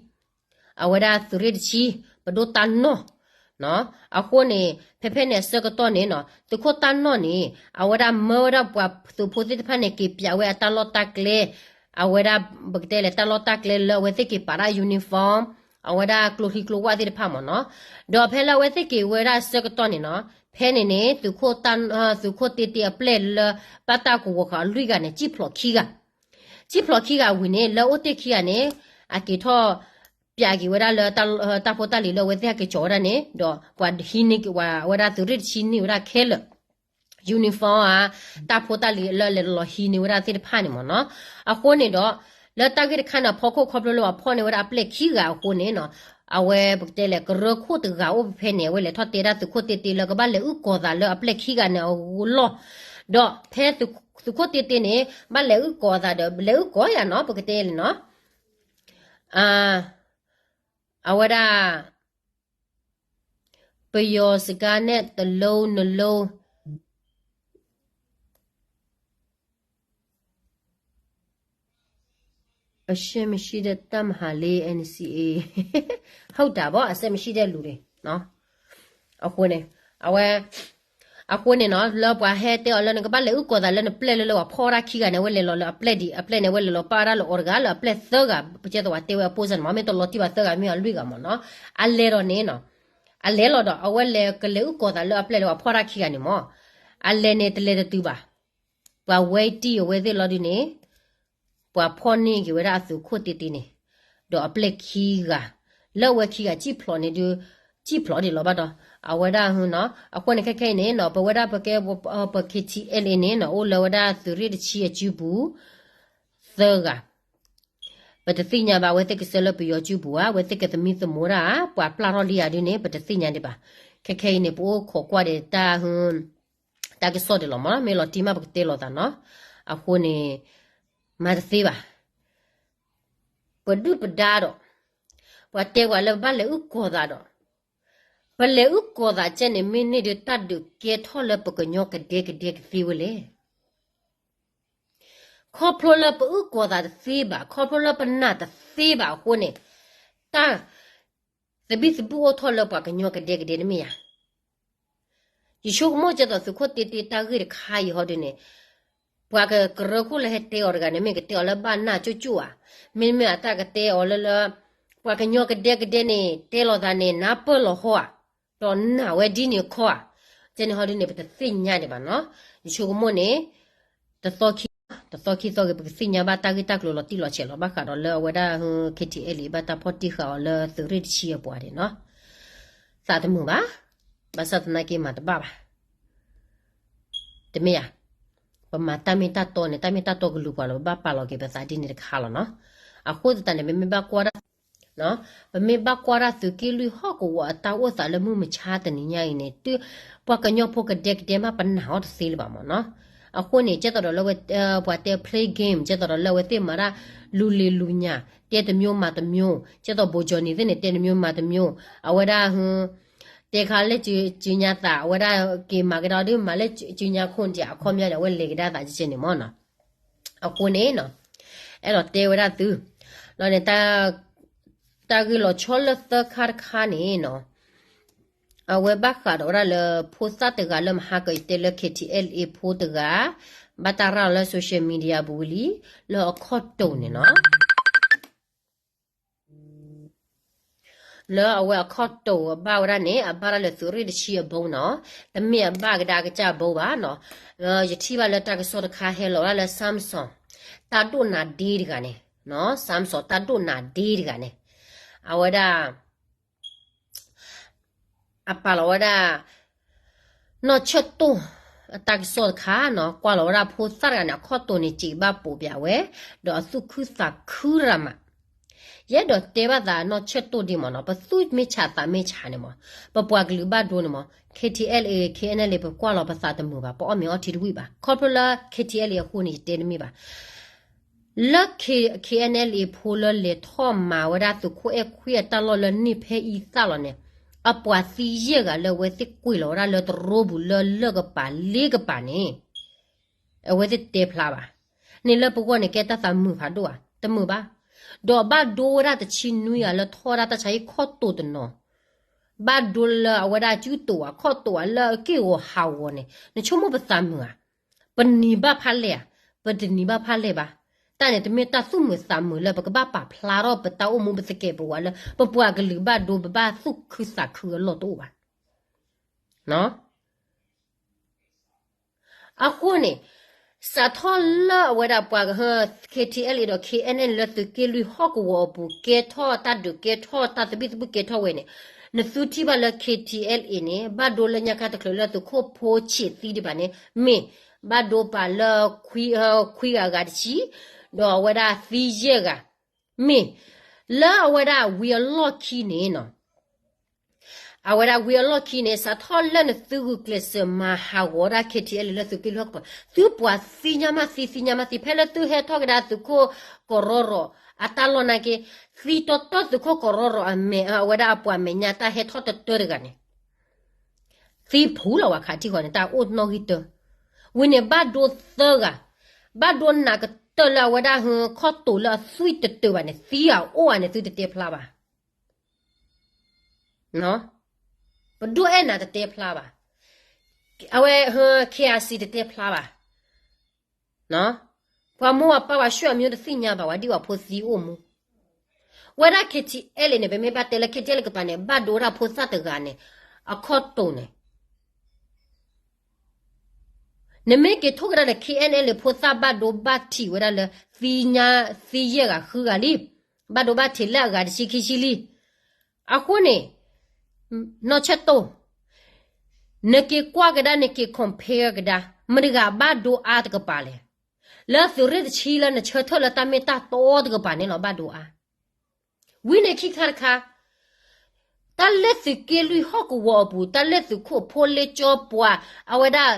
အဝဲဒၣ်သုးရ့ၣ်တဆံ ပဒိၣ်တၢ်နီၢ် အဃိန့ၣ် ဖဲဖဲန့ၣ်အဆၢကတီၢ်န့ၣ်နီၣ် သုးခိၣ်တၢ်နီၢ်န့ၣ် အဝဲဒၣ်မၢဝဲဒၣ်ပှၤသုးဖိသ့ၣ်တဖၣ်န့ၣ် က့ၤပၠးဝဲအတၢ်လီၢ်တၢ်ကျဲ, အဝဲဒၣ် ပကတဲလဲၣ် တၢ်လီၢ်တၢ်ကျဲလၢအဝဲသ့ၣ်က့ၤပာ်ဒၣ် uniform, အဝဲဒၣ်ကျိချံကျိဝၣ်သ့ၣ်တဖၣ်မ့ၢ်နီၣ်, ဒီးဖဲလၢအဝဲသ့ၣ်က့ၤဝဲဒၣ်အဆၢကတီၢ်န့ၣ်နီၣ် ဖဲန့ၣ်န့ၣ် သုးခိၣ်တ့တ့အပျဲၢ်လၢ ဘၣ်တၢ်ကဝီၤဃာ်အလွံၢ်ဂၤန့ၣ် စံၣ်ဖျိးခံဂၤ စံၣ်ဖျိးခံဂၤဝံၤန့ၣ် လၢအိၣ်တ့ၢ်ခံဂၤန့ၣ် အက့ၤထီၣ် ပၠးက့ၤဝဲဒၣ်လၢ တၢ်ဖိတၢ်လံၤလၢအဝဲသ့ၣ်ဟဲက့ၤကၠီၤဝဲဒၣ်န့ၣ် ဒီးပှၤဟံးန့ၢ်ဝဲဒၣ်သုးရ့ၣ်တဆံန့ၢ်ဝဲဒၣ်ခဲလၢာ် uniform ဧါ, တၢ်ဖိတၢ်လံၤလၢလဲၤလီၤဟံးန့ၢ်ဝဲဒၣ်သ့ၣ်တဖၣ်န့ၣ်မ့ၢ်နီၣ်, အဃိန့ၣ်ဒီး လၢတၢ်ဂ့ၢ်တခါန့ၣ်အဖီခိၣ် ခီဖျိလၢပှၤဖီၣ်န့ၢ်ဝဲဒၣ်အပျဲၢ်ခံဂၤအဃိန့ၣ်နီၣ်, အဝဲပကတဲလဲၣ် ကရၢခိၣ်တဂၤအိၣ်ဖဲဖဲန့ၣ် အဝဲလဲၤထီၣ်တဲဒၣ်သုးခိၣ်တ့တ့လၢကဘၣ်လဲၤအုၣ်ကီၤသးလၢအပျဲၢ်ခံဂၤန့ၣ်အဂီၢ်လီၤ, ဒီးဖဲသုးခိၣ်တ့တ့န့ၣ် ဘၣ်လဲၤအုၣ်ကီၤအသးဒီး လဲၤအုၣ်ကီၤယၤနီၣ် ပကတဲလဲၣ်နီၣ် အဝဲဒၣ် ပယီၤစကားနဲ့တစ်လုံးနှစ်လုံး အရှက်မရှိတဲ့တပ်မဟာလေး NCA ဟုတ်တာပေါ့ အရှက်မရှိတဲ့လူတွေနော် အဃိန့ၣ် အဝဲ အဃိန့ၣ်နီၤ လၢပှၤဟဲတဲအီၤလၢနကဘၣ်လဲၤအုၣ်ကီၤသးလၢနပျဲၢ်လၢလၢပှၤဖီၣ်တၢ်ခံဂၤန့ၣ် အဝဲလဲၤလီၤလၢအပျဲၢ်ဒံး အပျဲၢ်န့ၣ် အဝဲလဲၤလီၤပာ်ဝဲဒၣ်လၢအီၤတဂၤလၢအပျဲၢ်သၢဂၤ ပကဲသိးပှၤတဲဝဲအပိၢ်စၢ်န့ၣ်မ့ၢ် မ့ၢ်တလီၤတံၢ်ဘၣ်သၢဂၤမ့ၢ်အလွံၢ်ဂၤမ့ၢ်နီၤ အလဲၤဒီးန့ၣ်နီၤ အလဲၤလီၤဒီး အဝဲလဲၤကလဲၤအုၣ်ကီၤသးလၢအပျဲၢ်လၢပှၤဖီၣ်တၢ်ခံဂၤန့ၣ်မ့ၢ် အလဲၤန့ၣ်တလဲၤတတုၤဘၣ် ပှၤဝဲတံၢ်အဝဲသ့ၣ်လီၤဒုန့ၣ် ပှၤဖီၣ်န့ၢ်က့ၤဝဲဒၣ်အသုးခိၣ်တ့တ့န့ၣ် ဒီးအပျဲၢ်ခံဂၤ လၢအဝဲခံဂၤစံၣ်ဖျိးန့ၣ်ဒု စံၣ်ဖျိးဒံးလီၤဘၣ်ဒီး အဝဲဒၣ်နီၤ အဃိန့ၣ်ခဲခဲအံၤန့ၣ်နီၤ ပဝဲဒၣ်ပကဲ ပ KTLA န့ၣ်နီၤ အိၣ်လၢဝဲဒၣ်သုးရ့ၣ်တဆံအစုပူၤ သၢဂၤ ပတသ့ၣ်ညါဘၣ် အဝဲသ့ၣ်ကဆှၢလၢပယီၤစုပူၤဧါ အဝဲသ့ၣ်ကသမံသမိးဒၣ် ပှၤပျၢ်ထီၣ်လံဧါဒုန့ၣ် ပတသ့ၣ်ညါဒံးဘၣ်. ခဲခဲအံၤန့ၣ် ပအိၣ်ခိးကွၢ်ဒီးတၢ် တၢ်ကစီၣ်ဒံးလီၤမ့ၢ်နီၤ မ့ၢ်လီၤတံၢ်မးပကတဲလိာ်သးနီၤ. အဃိန့ၣ် မၤတသ့ဘၣ်. ပဒုၣ်ပဒါဒီး ပှၤတဲပှၤလၢပဘၣ်လဲၤအုၣ်ကီၤသးဒီး ပလဲၤအုၣ်ကီၤသးကဲန့ၣ် မ့ၢ်န့ၢ်ဒုးတၢ်ဒုးကဲထီၣ်လၢပကညီကဒဲကဒဲကသ့ဝဲလဲၣ်. ခီဖျိလၢပအုၣ်ကီၤသးတသ့ဘၣ် ခီဖျိလၢပနာ်တသ့ဘၣ်အဃိန့ၣ် တၢ်သဘံၣ်သဘုၣ်အိၣ်ထီၣ်လၢပှၤကညီကဒဲကဒဲန့ၣ်မ့ၢ်ဧါ. ယဆိကမိၣ်ကဲသိးသုးခိၣ်တ့တ့တၢ်ဂ့ၢ်တခါအံၤဟီဒုန့ၣ် ပှၤကကြၢးခိၣ်လၢဟဲတဲအီၤတဂၤန့ၣ် မ့ၢ်ကတဲအီၤလၢဘၣ်နၢ်ကၠိကၠိဧါ, မ့တမ့ၢ်အတၢ်ကတဲအီၤလၢလၢ ပှၤကညီကဒဲကဒဲန့ၣ် တဲလိာ်သးန့ၣ် နၢ်ပၢၢ်လီၤဟီဧါ, ဒီးနာ်ဝဲဒ်န့ၣ်ခီဧါ, ကဲန့ၣ်ဟီဒုန့ၣ် ပတသ့ၣ်ညါဒံးဘၣ်နီၤ. ယဆိကမိၣ်န့ၣ် တသီခံ တသီခံသီဂ့ၤ ပကသ့ၣ်ညါဘၣ်တၢ်ဂ့ၢ်တၢ်ကျိၤလီၤတံၢ်လီၤဆဲးလီၤ ဘၣ်ဃးဒီးလၢအဝဲဒၣ် KTLA ဘၣ်တၢ်ဖီၣ်တံၢ်ဃာ်အီၤလၢသုးရ့ၣ်တဆံအပှၤန့ၣ်နီၤ. သးတမုာ်ဘၣ်. ဘၣ်ဆၣ်သနာ်က့မၤတဘၣ်ဘၣ်. တမ့ၢ်ဧါ. ပမၤတၢ်မ့ၢ်တၢ်တီန့ၣ် တၢ်မ့ၢ်တၢ်တီကလုာ်ပှၤလီၤ ပဘၣ်ပာ်လီၤက့ၤပသးဒ်န့ၣ်တခါလီၤနီၤ. အဃိသတးန့ၣ် ပမ့ၢ်ဘၣ်ကွၢ်ဒၣ် ပမ့ၢ်ဘၣ်ကွၢ်ဒၣ်သုးက့လွံၢ်ဟီၣ်ကဝီၤအတၢ်အိၣ်သးလၢမုၢ်မဆါတနံၤညါအံၤန့ၣ် ပှၤကညီဖိကဒဲကဒဲမးပနာ်အီၤတသ့လၢၤဘၣ်မ့ၢ်နီၤ. အဃိန့ၣ် ကဲသိးဒီးလၢဝဲ ပှၤတဲ play game ကဲသိးဒီးလၢအဝဲသ့ၣ်မၤတၢ်လူၤလံၤလူၤညၣ် တဲတမျိုးမၤတမျိုး ကဲသိး ဘိးကၠီနံၤသ့ၣ်န့ၣ် တဲတမျိုးမၤတမျိုး အဝဲဒၣ် တဲခါလၢစုညါသး အဝဲဒၣ်က့ၤမၤကဒီးဒုး မၤလၢစုညါခိၣ်ဒံး အခီပညီန့ၣ် အဝဲလဲၤကဒါသးကဲကဲန့ၣ်မ့ၢ်နီၤ. အဃိန့ၣ်နီၤ အဲၣ်ဒိးတဲဝဲဒၣ်သု လီၤန့ၣ် တၢ်ဂ့ၢ်လီၤဆီလၢသၢခါတခါန့ၣ်နီၤ အဝဲဘၣ်ဃးဒီးဝဲဒၣ်လၢ ဖိသၣ်တဂၤလၢမဟါကတဲလၢ KTLA ဖိတဂၤ ဘၣ်တၢ်ရၤလီၤလၢ social media ပူၤဝံၤလံ လၢအခီၣ်တိာ်န့ၣ်နီၤ လၢအဝဲအခီၣ်တိာ်အဘၣ်ဝဲဒၣ်န့ၣ် အဘၣ်ဒၣ်လၢသုးရ့ၣ်တဆံအဘိနီၤ, တမ့ၢ်အဘၣ်ကဒါကစၢ်ဘိဘၣ်နီၤ. ယထံၣ်ဘၣ်လၢတၢ်ကစီၣ်တခါဟဲလီၤဝဲဒၣ်လၢ Samsung တၢ်ဒိၣ်နၤဒ့တဂၤန့ၣ်, Samsung တၢ်ဒိၣ်နၤဒ့တဂၤန့ၣ်, အဝဲဒၣ် အပာ်လီၤဝဲဒၣ် နီၢ်ဆၢၣ်တိၢ်အတၢ်ကစီၣ်တခါနီၤ, ကွၢ်လီၤဝဲဒၣ်ဖိသၣ်တဂၤန့ၣ် အခီၣ်တိာ်န့ၣ် စံးဘၣ်ပိာ်ပၠးဝဲ, ဒီးအသူၣ်ခုသးခုရၤမး. ယအဲၣ်ဒိးတဲဘၣ်သးနီၢ်ဆၢၣ်တိၢ်ဒ်မ့ၢ်နီၤ, ပသူၣ်မ့ၢ်ဆးသးမ့ၢ်ဆးန့ၣ်မ့ၢ်, ပပှၤကလုာ်ဘၣ်ဒိန့ၣ်မ့ၢ်, KTLA KNLA ပကွၢ်လီၤပသးတမုာ်ဘၣ်, ပအီၣ်မ့ၤအီထံတဝံၣ်ဘၣ်. ခီဖျိလၢ KTLA အဃိန့ၣ် ယတဲတမ့ၢ်ဘၣ်. လၢ K- KNLA ဖိလၢလဲၤထီၣ်မၤဝဲဒၣ်သုးခိၣ်အဲၣ်ခွံအတၢ်လီၢ်လၢန့ၢ်ဖဲအံသၣ်လီၤန့ၣ်, အပှၤသံယဲၢ်ဂၤလၢအဝဲသ့ၣ်ကွံာ်လီၤဝဲဒၣ်လၢတရိပူၤလၢလၢၢ်ကပၤလ့ကပၤန့ၣ်, အဝဲသ့ၣ်တတဲဖျါဘၣ်. န့ၣ်လၢပဂီၢ်န့ၣ် ကဲတၢ်သးမုာ်ဖးဒိၣ်ဧါ, တမုာ်ဘၣ်. ဒီးဘၣ်ဒိဝဲဒၣ်တဆံနွံဂၤလၢထီၣ်ဝဲဒၣ်တၢ်ဆါဟံၣ်ခီၣ်တိာ်တနီၤ, ဘၣ်ဒိလၢအဝဲဒၣ်စုတိာ်ဧါ ခီၣ်တိာ်ဧါ လၢအက့ၢ်ဂီၤဟးဂီၤန့ၣ် နဆိကမိၣ်ပသးမုာ်ဧါ. ပနံၤဘၣ်ဖးလဲၢ်ဧါ, ပတနံၤဘၣ်ဖးလဲၢ်ဘၣ်. တၢ်န့ၣ်တမ့ၢ်တၢ်သူၣ်မုာ်သးမုာ်လၢပကဘၣ်ပာ်ဖျါထီၣ်ပတၢ်အိၣ်မူပသကဲးပဝးလၢ ပပှၤကလုာ်ဘၣ်ဒိပဘၣ်သူၣ်ခုသးခုအလီၢ်တအိၣ်ဘၣ်. အဃိန့ၣ် စးထီၣ်လၢအဝဲဒၣ်ပှၤ KTLA ဒီး KNLA လၢသုးက့လွံၢ်ဟီၣ်ကဝီၤအပူၤ ကဲထီၣ်တၢ်ဒုးကဲထီၣ်တၢ်သဘံၣ်သဘုၣ်ကဲထီၣ်ဝဲန့ၣ်, နသုထံၣ်ဘၣ်လၢ KTLA န့ၣ် ဘၣ်ဒိလၢညါခါတချုးလၢသုးခိၣ်ဖိဆံးသံဒံးဘၣ်န့ၣ် မ့ၢ်ဘၣ်ဒိပာ်လၢ ခွံဂၤဂၤတဆံ, ဒီးအဝဲဒၣ်သံယဲၢ်ဂၤ, မ့ၢ်လၢအဝဲဒၣ်ဝံၤအလီၢ်ခံန့ၣ်နီၤ အဝဲဒၣ်ဝံၤအလီၢ်ခံန့ၣ် စးထီၣ်လၢနသုဂုာ်ကျဲးစၢးမၤဟးဂီၤဒၣ် KTLA လၢသုးက့လွံၢ်ဟီၣ်ကဝီၤ, သုပှၤသံညါမးသံ သံညါမးသံ ဖဲလၢသုဟဲထီၣ်ကဒါသုးခိၣ်ကရီရီၤ အတၢ်လီၢ်နာ်က့သံတီတီသုးခိၣ်ကရီရီၤအမဲာ် အဝဲဒၣ်အပှၤမဲာ်ညါတၢ်ဟဲထီၣ်တတၢတဂၤန့ၣ် သံဖူလီၤဝဲခးထံၣ်ဃီန့ၣ် တၢ်အိၣ်နီၣ်ဂံၢ်တၢ, ဝံၤန့ၣ်ဘၣ်ဒိသၢဂၤ, ဘၣ်ဒိနးကတၢၢ်လၢအဝဲဒၣ်ဟခီၣ်တိာ်လၢအသွံၣ်တတၢဘၣ်န့ၣ် သံအအိၣ်ဧါန့ၣ် သုတတဲဖျါဘၣ်. ပဒိၣ်အဲၣ်နၤတတဲဖျါဘၣ်. အဝဲ KIC တတဲဖျါဘၣ်. ပှၤမိၢ်ပှၤပၢ်ပှၤဆွေမျိုးတသ့ၣ်ညါဘၣ်ဝဲဒ်ပှၤဖိသံအိၣ်မူ. ဝဲဒၣ် KTLA န့ၣ် ပမ့ၢ်ဘၣ်တဲလၢ KTLA ကပၤန့ၣ် ဘၣ်ဒိဝဲဒၣ်ဖိသၣ်တဂၤန့ၣ် အခီၣ်တိၢ်န့ၣ် နမ့ၢ်က့ၤထိၣ်ကဒါဒီး KNLA ဖိသၣ်ဘၣ်ဒိဘၣ်ထံးဝဲဒၣ်လၢ သံညါသံယဲၢ်ဂၤဃုဂၤလံ, ဘၣ်ဒိဘၣ်ထံးလၢအဂၤတဆံခံဆံလံ. အဃိန့ၣ် နီၢ်ဆဲၣ်တိၢ်, နက့ၤကွၢ်ကဒါ နက့ၤ compare ကဒါ မတၤတဂၤဘၣ်ဒိအါတကပၤလဲၣ်. လၢသုးရ့ၣ်တဆံလၢနဆၢထၢၣ်လၢတၢ်မ့ၢ်တၢ်တီတကပၤန့ၣ်လီၤ ဘၣ်ဒိအါ. ဝံၤန့ၣ်ခံခါတခါ တၢ်လၢသုးက့လွံၢ်ဟီၣ်ကဝီၤအပူၤ တၢ်လၢသုးခိၣ်ဖိလ့ကၠီပှၤ အဝဲဒၣ်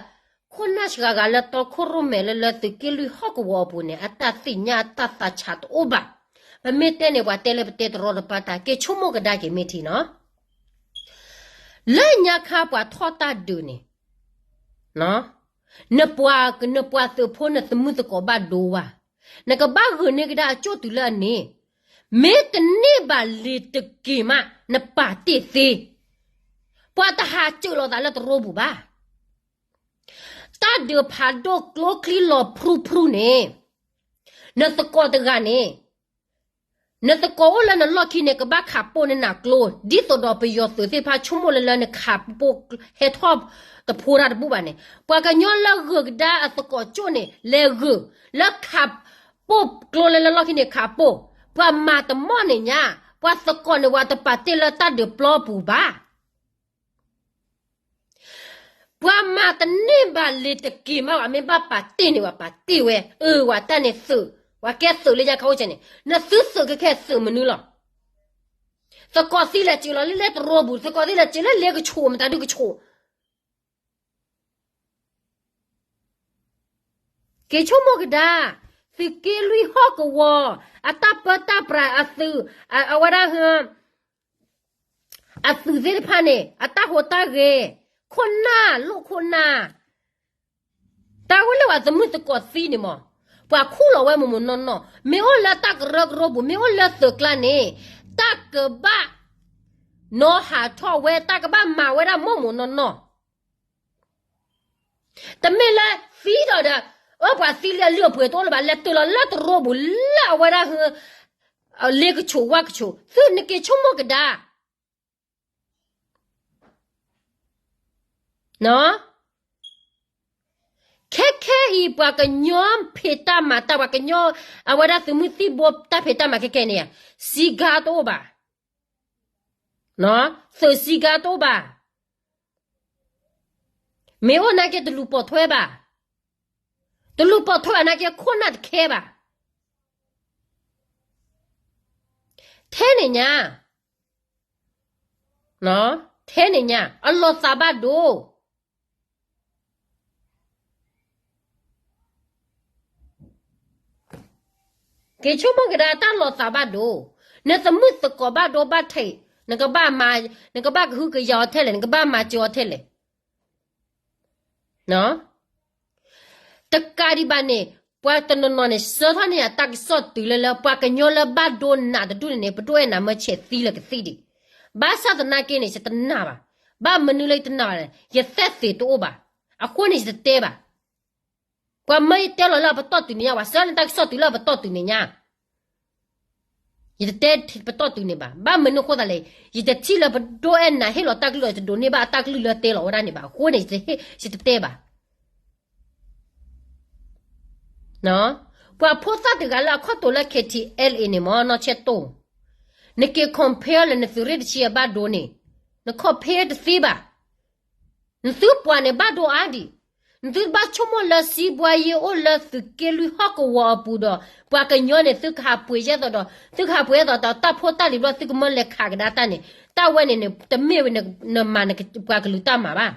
ခိၣ်နၢ်စှၤဂၤလၢတီခိၣ်ရိၣ်မဲာ်လၢ လၢသုးက့လွံၢ်ဟီၣ်ကဝီၤအပူၤန့ၣ် အတၢ်သ့ၣ်ညါတၢ်သးဆးတအိၣ်ဘၣ်. ပမ့ၢ်တဲန့ၣ် ပှၤတဲလၢပတဲတရီတပါတၢ် က့ၤဆိကမိၣ်ကဒါက့ၤမ့ၢ်ထံနီၤ. လၢညါခါပှၤထီၣ်တၢ်ဒုးန့ၣ် နပှၤ နပှၤသုးဖိနသမုၢ်သကိးဘၣ်ဒိဝဲ, နကဘၣ်ဂုာ်န့ၢ်ကဒါအကၠိၣ်တုၤလၢအန့ၣ်, မ့ၢ်တန့ၢ်ဘၣ်လံၤတက့ၤမး နပာ်တ့ၢ်သ့, ပှၤတဟးစၢၤလီၤသးလၢတရိပူၤဘၣ်. တၢ်ဒုးဖးဒိၣ်ကျိချံလီၤဖျူဖျူန့ၣ်, နသကိးတဂၤန့ၣ် နသကိးအိၣ်လၢနလီၢ်ခံန့ၣ် ကဘၣ်ခးပိၢ်နနးကျိ, ဒ်သိးဒီးပယီၤသုးသ့ၣ်တဖၣ်ဆိကမိၣ်လၢလၢနခးပိၢ် ဟဲထီၣ်တဖိတၢ်တဘူၣ်ဘၣ်န့ၣ်, ပှၤကညီလၢဂုာ်ကဒါအသကိးကၠိၣ်န့ၣ် လဲၤဂုာ်, လၢခးပိၢ်ကျိလၢလၢလီၢ်ခံန့ၣ်ခးပိၢ်, ပှၤမၤတမီၣ်န့ၣ်ညါ, ပှၤသကိးန့ၣ် ပှၤတပာ်တ့ၢ်လၢတၢ်ဒုးပျီပူၤဘၣ်. ပှၤမၤတန့ၢ်ဘၣ်လံၤတက့ၤမး ပှၤမ့ၢ်ဘၣ်ပာ်တ့ၢ်န့ၣ် ပှၤပာ်တ့ၢ်ဝဲ, အၢ ပှၤတၢ်န့ၣ်သုး, ပှၤကဲသုးလၢညါခါအိၣ်ကဲန့ၣ် နသုသုးကဲခဲသုးမနုၤလီၤ. သကိးသံလဲၤစၢၤလီၤလၢလၢတရိပူၤ, သကိးသံလဲၤစၢၤလၢလ့ကဆိး မတၤဒုကဆိး က့ၤဆိကမိၣ်ကဒါ, သုးက့လွံၢ်ဟီၣ်ကဝီၤ, အတၢ်ပၢတၢ်ပြးအသုး, အဝဲဒၣ် အသုးသ့ၣ်တဖၣ်န့ၣ် အတၢ်ဟူးတၢ်ဂဲၤ, ခိၣ်နၢ်လိၣ်ခိၣ်နၢ်, တၢ်ဝဲလၢပှၤသမုၢ်သကိးသံန့ၣ်မး, ပှၤခူၣ်လီၤဝဲမိၢ်မိၢ်နီၢ်နီၢ်, မ့ၢ်အိၣ်လၢတၢ်ကရၢကရိပူၤ, မ့ၢ်အိၣ်လၢသုးကျါန့ၣ်, တၢ်ကဘၣ်နီၢ်ဟးထီၣ်ဝဲ, တၢ်ကဘၣ်မၤဝဲဒၣ်မိၢ်မိၢ်နီၢ်နီၢ် တမ့ၢ်လၢသံဒီးဒီး, အၢ ပှၤသံလၢအလုၢ်အပှ့ၤတအိၣ်လၢၤဘၣ်, လဲၤတုၤလီၤလၢတရိပူၤလၢအဝဲဒၣ်ဟ, လ့ကဆိးဝၣ်ကဆိး, သုနက့ၤဆိကမိၣ်ကဒါ. ခဲခဲအံၤ ပှၤကညီဖံးတၢ်မၤတၢ်, ပှၤကညီ အဝဲဒၣ်သုးမုၢ်သံၣ်ဘိတၢ်ဖံးတၢ်မၤခဲခဲန့ၣ်, စံးကါတအိၣ်ဘၣ်. သုးစံးကါတအိၣ်ဘၣ်. မ့ၢ်အိၣ်နာ်က့တလူၤပိာ်ထွဲဘၣ်. တလူၤပိာ်ထွဲဘၣ်နာ်က့ခိၣ်နၢ်တခဲဘၣ်. ထဲန့ၣ်ညါ, ထဲန့ၣ်ညါ အလီၤသးဘၣ်ဒိ က့ၤဆိကမိၣ်ကဒါတၢ်လီၤသးဘၣ်ဒိ, နသမုၢ်သကိးဘၣ်ဒိဘၣ်ထံး, နကဘၣ်မၤ, နကဘၣ်ကဟုကယာ်အီၤထဲလဲၣ်, နကဘၣ်မၤစၢၤအီၤထဲလဲၣ်. တကးဒံးဘၣ်န့ၣ်, ပှၤတနီၤနီၤန့ၣ် ဆှၢထီၣ်န့ၢ်ယၤတၢ်ကစီၣ်တုၤလၢလၢ ပှၤကညီလၢဘၣ်ဒိနးတဒူၣ်န့ၣ်န့ၣ် ပဒိၣ်အဲၣ်နၤမၢဆဲးသံလၢကသံၣ်ဒံး. ဘၣ်ဆၣ်သနာ်က့န့ၣ် ယတနာ်ဘၣ်. ဘၣ်မနုၤလၢယတနာ်ဘၣ်လဲၣ်, ယသက်သေတအိၣ်ဘၣ်. အဃိန့ၣ် ယတတဲဘၣ်. ပှၤမၢယတဲလီၤလၢအပတီၢ်တုၤန့ၣ်ညါ, ပှၤဆှၢန့ၢ်တၢ်ကစီၣ်တုၤလၢအပတီၢ်တုၤန့ၣ်ညါ ယတတဲပတီၢ်တုၤန့ၣ်ဘၣ်. ဘၣ်မနုၤအဃိသတးလဲၣ်, ယတထံၣ်လၢပဒိၣ်အဲၣ်နၤဟ့ၣ်လီၤတၢ်ကလုၢ်ဒီး ယတဒိးန့ၢ်ဘၣ်အတၢ်ကလုၢ်လၢတဲလီၤဝဲဒၣ်န့ၣ်ဘၣ်. အဃိန့ၣ် ယတတဲဘၣ်. ပှၤဖိသၣ်တဂၤလၢအခီၣ်တိာ်လၢ KTLA န့ၣ်မ့ၢ်နီၢ်ဆဲးတိၢ်, နက့ၤ compare လၢနသုးရ့ၣ်တဆံအဘၣ်ဒိန့ၣ်, န compare တသ့ဘၣ်. နသုပှၤန့ၣ်ဘၣ်ဒိအါဒံး, နသုတဘၣ်ဆိကမိၣ်လၢစံးဘှါယ့အိၣ်လၢသုးက့လွံၢ်ဟီၣ်ကဝီၤအပူၤဒီး ပှၤကညီန့ၣ် သုကဟးပှ့ၤယဲၢ်သိးဒီး သုကဟးပှ့ၤယဲၢ်သိးဒီးတၢ်ဖိတၢ်လံၤဘျီ သုကမၢလဲၤခးကဒါတၢ်န့ၣ်, တၢ်ဝဲန့ၣ်န့ၣ် တမ့ၢ်ဝဲနမၤပှၤကလုာ်တၢ်မၤဘၣ်.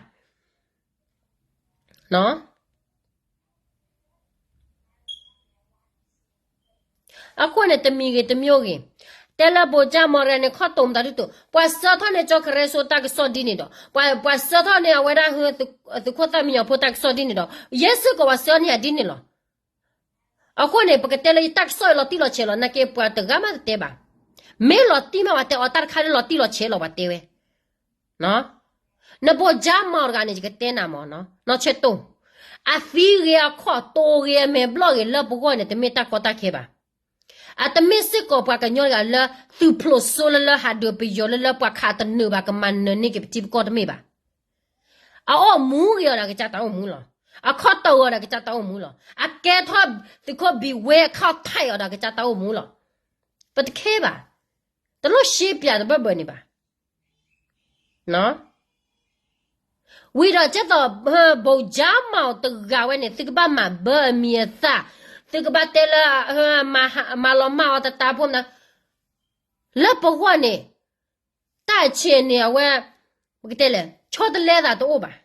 အဃိန့ၣ် တမံၤဂ့ၤတမံၤဂ့ၤ, တဲလၢ ဗိုလ်ချုပ်မောင်ရန် န့ၣ် ခီၣ်တိာ်မတၤဒုးတိာ်, ပှၤဆှၢထီၣ်န့ၢ်ကၠီကရၢဆိတၢ်ကစီၣ်ဒ်န့ၣ်ဒီး, ပှၤဆှၢထီၣ်န့ၢ်အဝဲဒၣ် သုးခိၣ်သၣ်မံညီၤဖိတၢ်ကစီၣ်ဒ်န့ၣ်ဒီး, ယဲစ့ၢ်ကီးပှၤဆှၢန့ၢ်ယၤဒ်န့ၣ်လီၤ. အဃိန့ၣ် ပကတဲလၢယတၢ်ကစီၣ်အံၤလီၤတံၢ်လီၤဆဲးလီၤ, နာ်က့ပှၤတဂၤမးတတဲဘၣ်. မ့ၢ်လီၤတံၢ်မးပှၤတဲအီၤ, တၢ်တခါလၢလီၤတံၢ်လီၤဆဲးလီၤပှၤတဲဝဲ. နဘိၣ်ကၠါမီၤတဂၤန့ၣ် ယကတဲနၤမၢ်နီၤ, နီၢ်ဆဲးတိၢ်, အသံဂ့ၤအခီၣ်တိၢ်ဂ့ၤအမဲာ်ဘျီၣ်ဂ့ၤလၢပဂီၢ်န့ၣ် တမ့ၢ်တၢ်ကီတၢ်ခဲဘၣ်. အတမ့ၢ်စ့ၢ်ကီးပှၤကညီတဂၤလၢ သုးဖျိးစိလၢလၢဟးဒုးပယီၤလၢလၢပှၤခးတနုာ်ဘၣ် ကမၤနၢၤန့ၢ်က့ၤပထံပကီၢ်တမ့ၢ်ဘၣ်. အအိၣ်မူဂ့ၤအီၤဒီးကစၢ်တၢ်အိၣ်မူလီၤ. အခီၣ်တိၢ်အီၤဒီးကစၢ်တၢ်အိၣ်မူလီၤ. အကဲထီၣ်သုးခိၣ်ဘံၣ်ဝဲအခီၣ်ထံးအီၤဒီးကစၢ်တၢ်အိၣ်မူလီၤ. ပတခဲဘၣ်. တလိၣ်ရှဲပၠးတဘၢၣ်ဘၢၣ်န့ၣ်ဘၣ်. ဝံၤဒီးကဲသိး ဘိၣ်ကၠါမီၤတဂၤဝဲန့ၣ် သုကဘၣ်မၤဘၢအမံၤအသၣ်, သုကဘၣ်တဲလၢ မၤလီၤမၢ်အီၤတတးဖိမနၤ, လၢပဂီၢ်န့ၣ် တၢ်ဆဲးန့ၣ်အဝဲ ပကတဲလဲၣ် ဆီတလဲသးတအိၣ်ဘၣ်.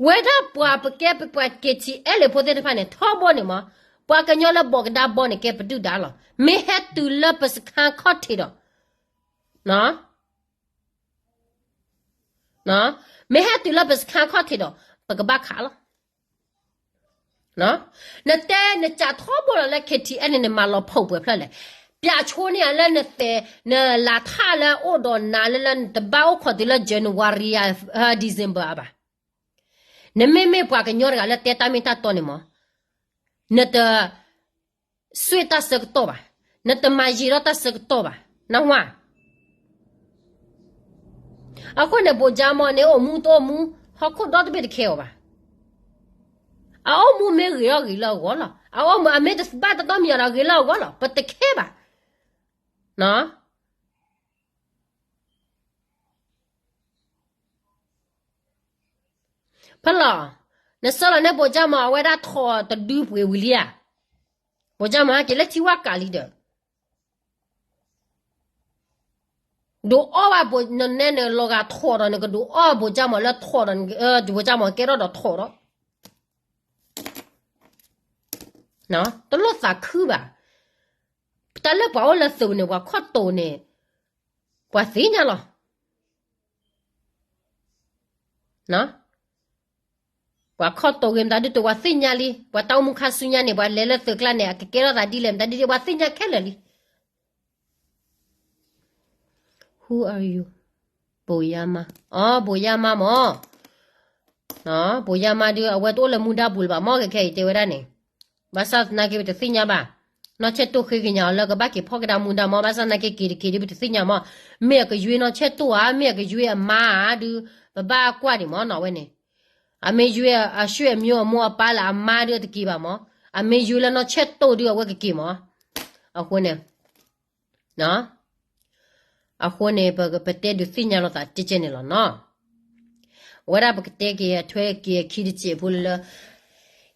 ဝဲဒၣ်ပှၤပကဲပှၤ KTLA ဖိသ့ၣ်တဖၣ်န့ၣ် ထီဘိန့ၣ်မး, ပှၤကညီလၢဘီၣ်ကဒါဘီန့ၣ် ကဲပဒုၣ်ဒါလီၤ. မ့ၢ်ဟဲတုၤလၢပစခါခီၣ်ထံးဒီး မ့ၢ်ဟဲတုၤလၢပစခါခီၣ်ထံးဒီး ပကဘၣ်ခးလီၤ. နတဲနစးထီဘိလီၤလၢ KTLA န့ၣ် နမၤလီၤဖီၣ်ပှဲၤဖျၢၣ်လဲၣ်. ပၠးဆိန့ၢ်ယၤလၢနသဲး နလၤထၣ်လၢအိၣ်ဒီးနၤလၢလၢနတဘၣ်အိၣ်ခိးတုၤလၢ January December အါဘၣ်. နမ့မ့ၢ်ပှၤကညီတဂၤလၢတဲတၢ်မ့ၢ်တၢ်တီန့ၣ်မး နတ ဆွ့ၣ်တၢ်ဆၢကတီၢ်ဘၣ်, နတမၤယံာ်ထီၣ်တၢ်ဆၢကတီၢ်ဘၣ်, နဝါ. အဃိန့ၣ် ဘိၣ်ကၠါမီၤန့ၣ် အိၣ်မူတအိၣ်မူ ဟီၣ်ခိၣ်ဒီတဘ့ၣ်တခဲအီၤဘၣ်. အအိၣ်မူမ့ၢ်ဂ့ၤထီၣ်ဂ့ၤလၢအဂီၢ်လီၤ. အအိၣ်မူအမ့ၢ်တဘၣ်တတီမံၤအီၤဒီးဂ့ၤလၢအဂီၢ်လီၤ. ပတခဲဘၣ်. ဖဲလီၤ, နဆှၢလီၤန့ၢ်ဘိၣ်ကၠါမီၤ အဝဲဒၣ်ထိးတဒုပှ့ၤဝံၤလံဧါ. ဘိၣ်ကၠါမီၤဟဲက့ၤလၢထံဝၣ်ကးလံဒီး ဒုးအီၣ်ဘၣ်ဘိၣ် နနဲနလီၤဂာ်ထိးဒီး နကဒုးအီၣ်ဘိၣ်ကၠါမီၤလၢထိးဒီး ဘိၣ်ကၠါမီၤကဲထီၣ်ဒီးထိးဒီး တလိၣ်သးခုဘၣ်. တၢ်လၢပှၤအိၣ်လၢသုးန့ၣ် ပှၤခီၣ်တိာ်န့ၣ် ပှၤသ့ၣ်ညါလီၤ. ပှၤခီၣ်တိာ်ဂ့ၤမတၤဒုး တဝၤသ့ၣ်ညါလံ. ပှၤတၢ်အိၣ်မူခါဆူညါန့ၣ် ပှၤလဲၤလၢသုးကျါန့ၣ် အကကဲထီၣ်သးဒ်လဲၣ် မတၤဒုး ပှၤသ့ၣ်ညါခဲလၢာ်လံ. Who are you? ဘိၣ်ယါမါ, အိ ဘိၣ်ယါမါမၢ်. ဘိၣ်ယါမါဒုး အဝဲတအိၣ်လၢမူဒါပူၤလၢၤဘၣ်မၢ် ခဲခဲအံၤတဲဝဲဒၣ်န့ၣ်. ဘၣ်ဆၣ်သနာ်က့ ပတသ့ၣ်ညါဘၣ်. နီၢ်ဆဲးတိၢ်ဃ့ကညးအီၤလၢ ကဘၣ်က့ၤဖီၣ်ကဒါမူဒါမၢ်. ဘၣ်ဆၣ်သနာ်က့ က့ၤတက့ၤဒုး ပတသ့ၣ်ညါမၢ်. မ့ၢ်အကယွ့နီၢ်ဆဲးတိၢ်ဧါ, မ့ၢ်အကယွ့အမါဧါဒုး ပဘၣ်ကွၢ်ဒံးမၢ်နီၤ အဝဲန့ၣ်. အမ့ၢ်ယွ့အဆွေမျိုး အမိၢ်အပၢ်လၢအမါဒုး တက့ၤဘၣ်မၢ်. အမ့ၢ်ယွ့လၢနီၢ်ဆဲးတိၢ်ဒုး အဝဲကက့ၤမၢ်. အဃိန့ၣ် အဃိန့ၣ် ပကတဲဒုးသ့ၣ်ညါလိာ်သးတကဲန့ၣ်လီၤနီၤ. ဝဲဒၣ်ပကတဲက့ၤအထွဲက့ၤအခံတစဲးဖိလၢ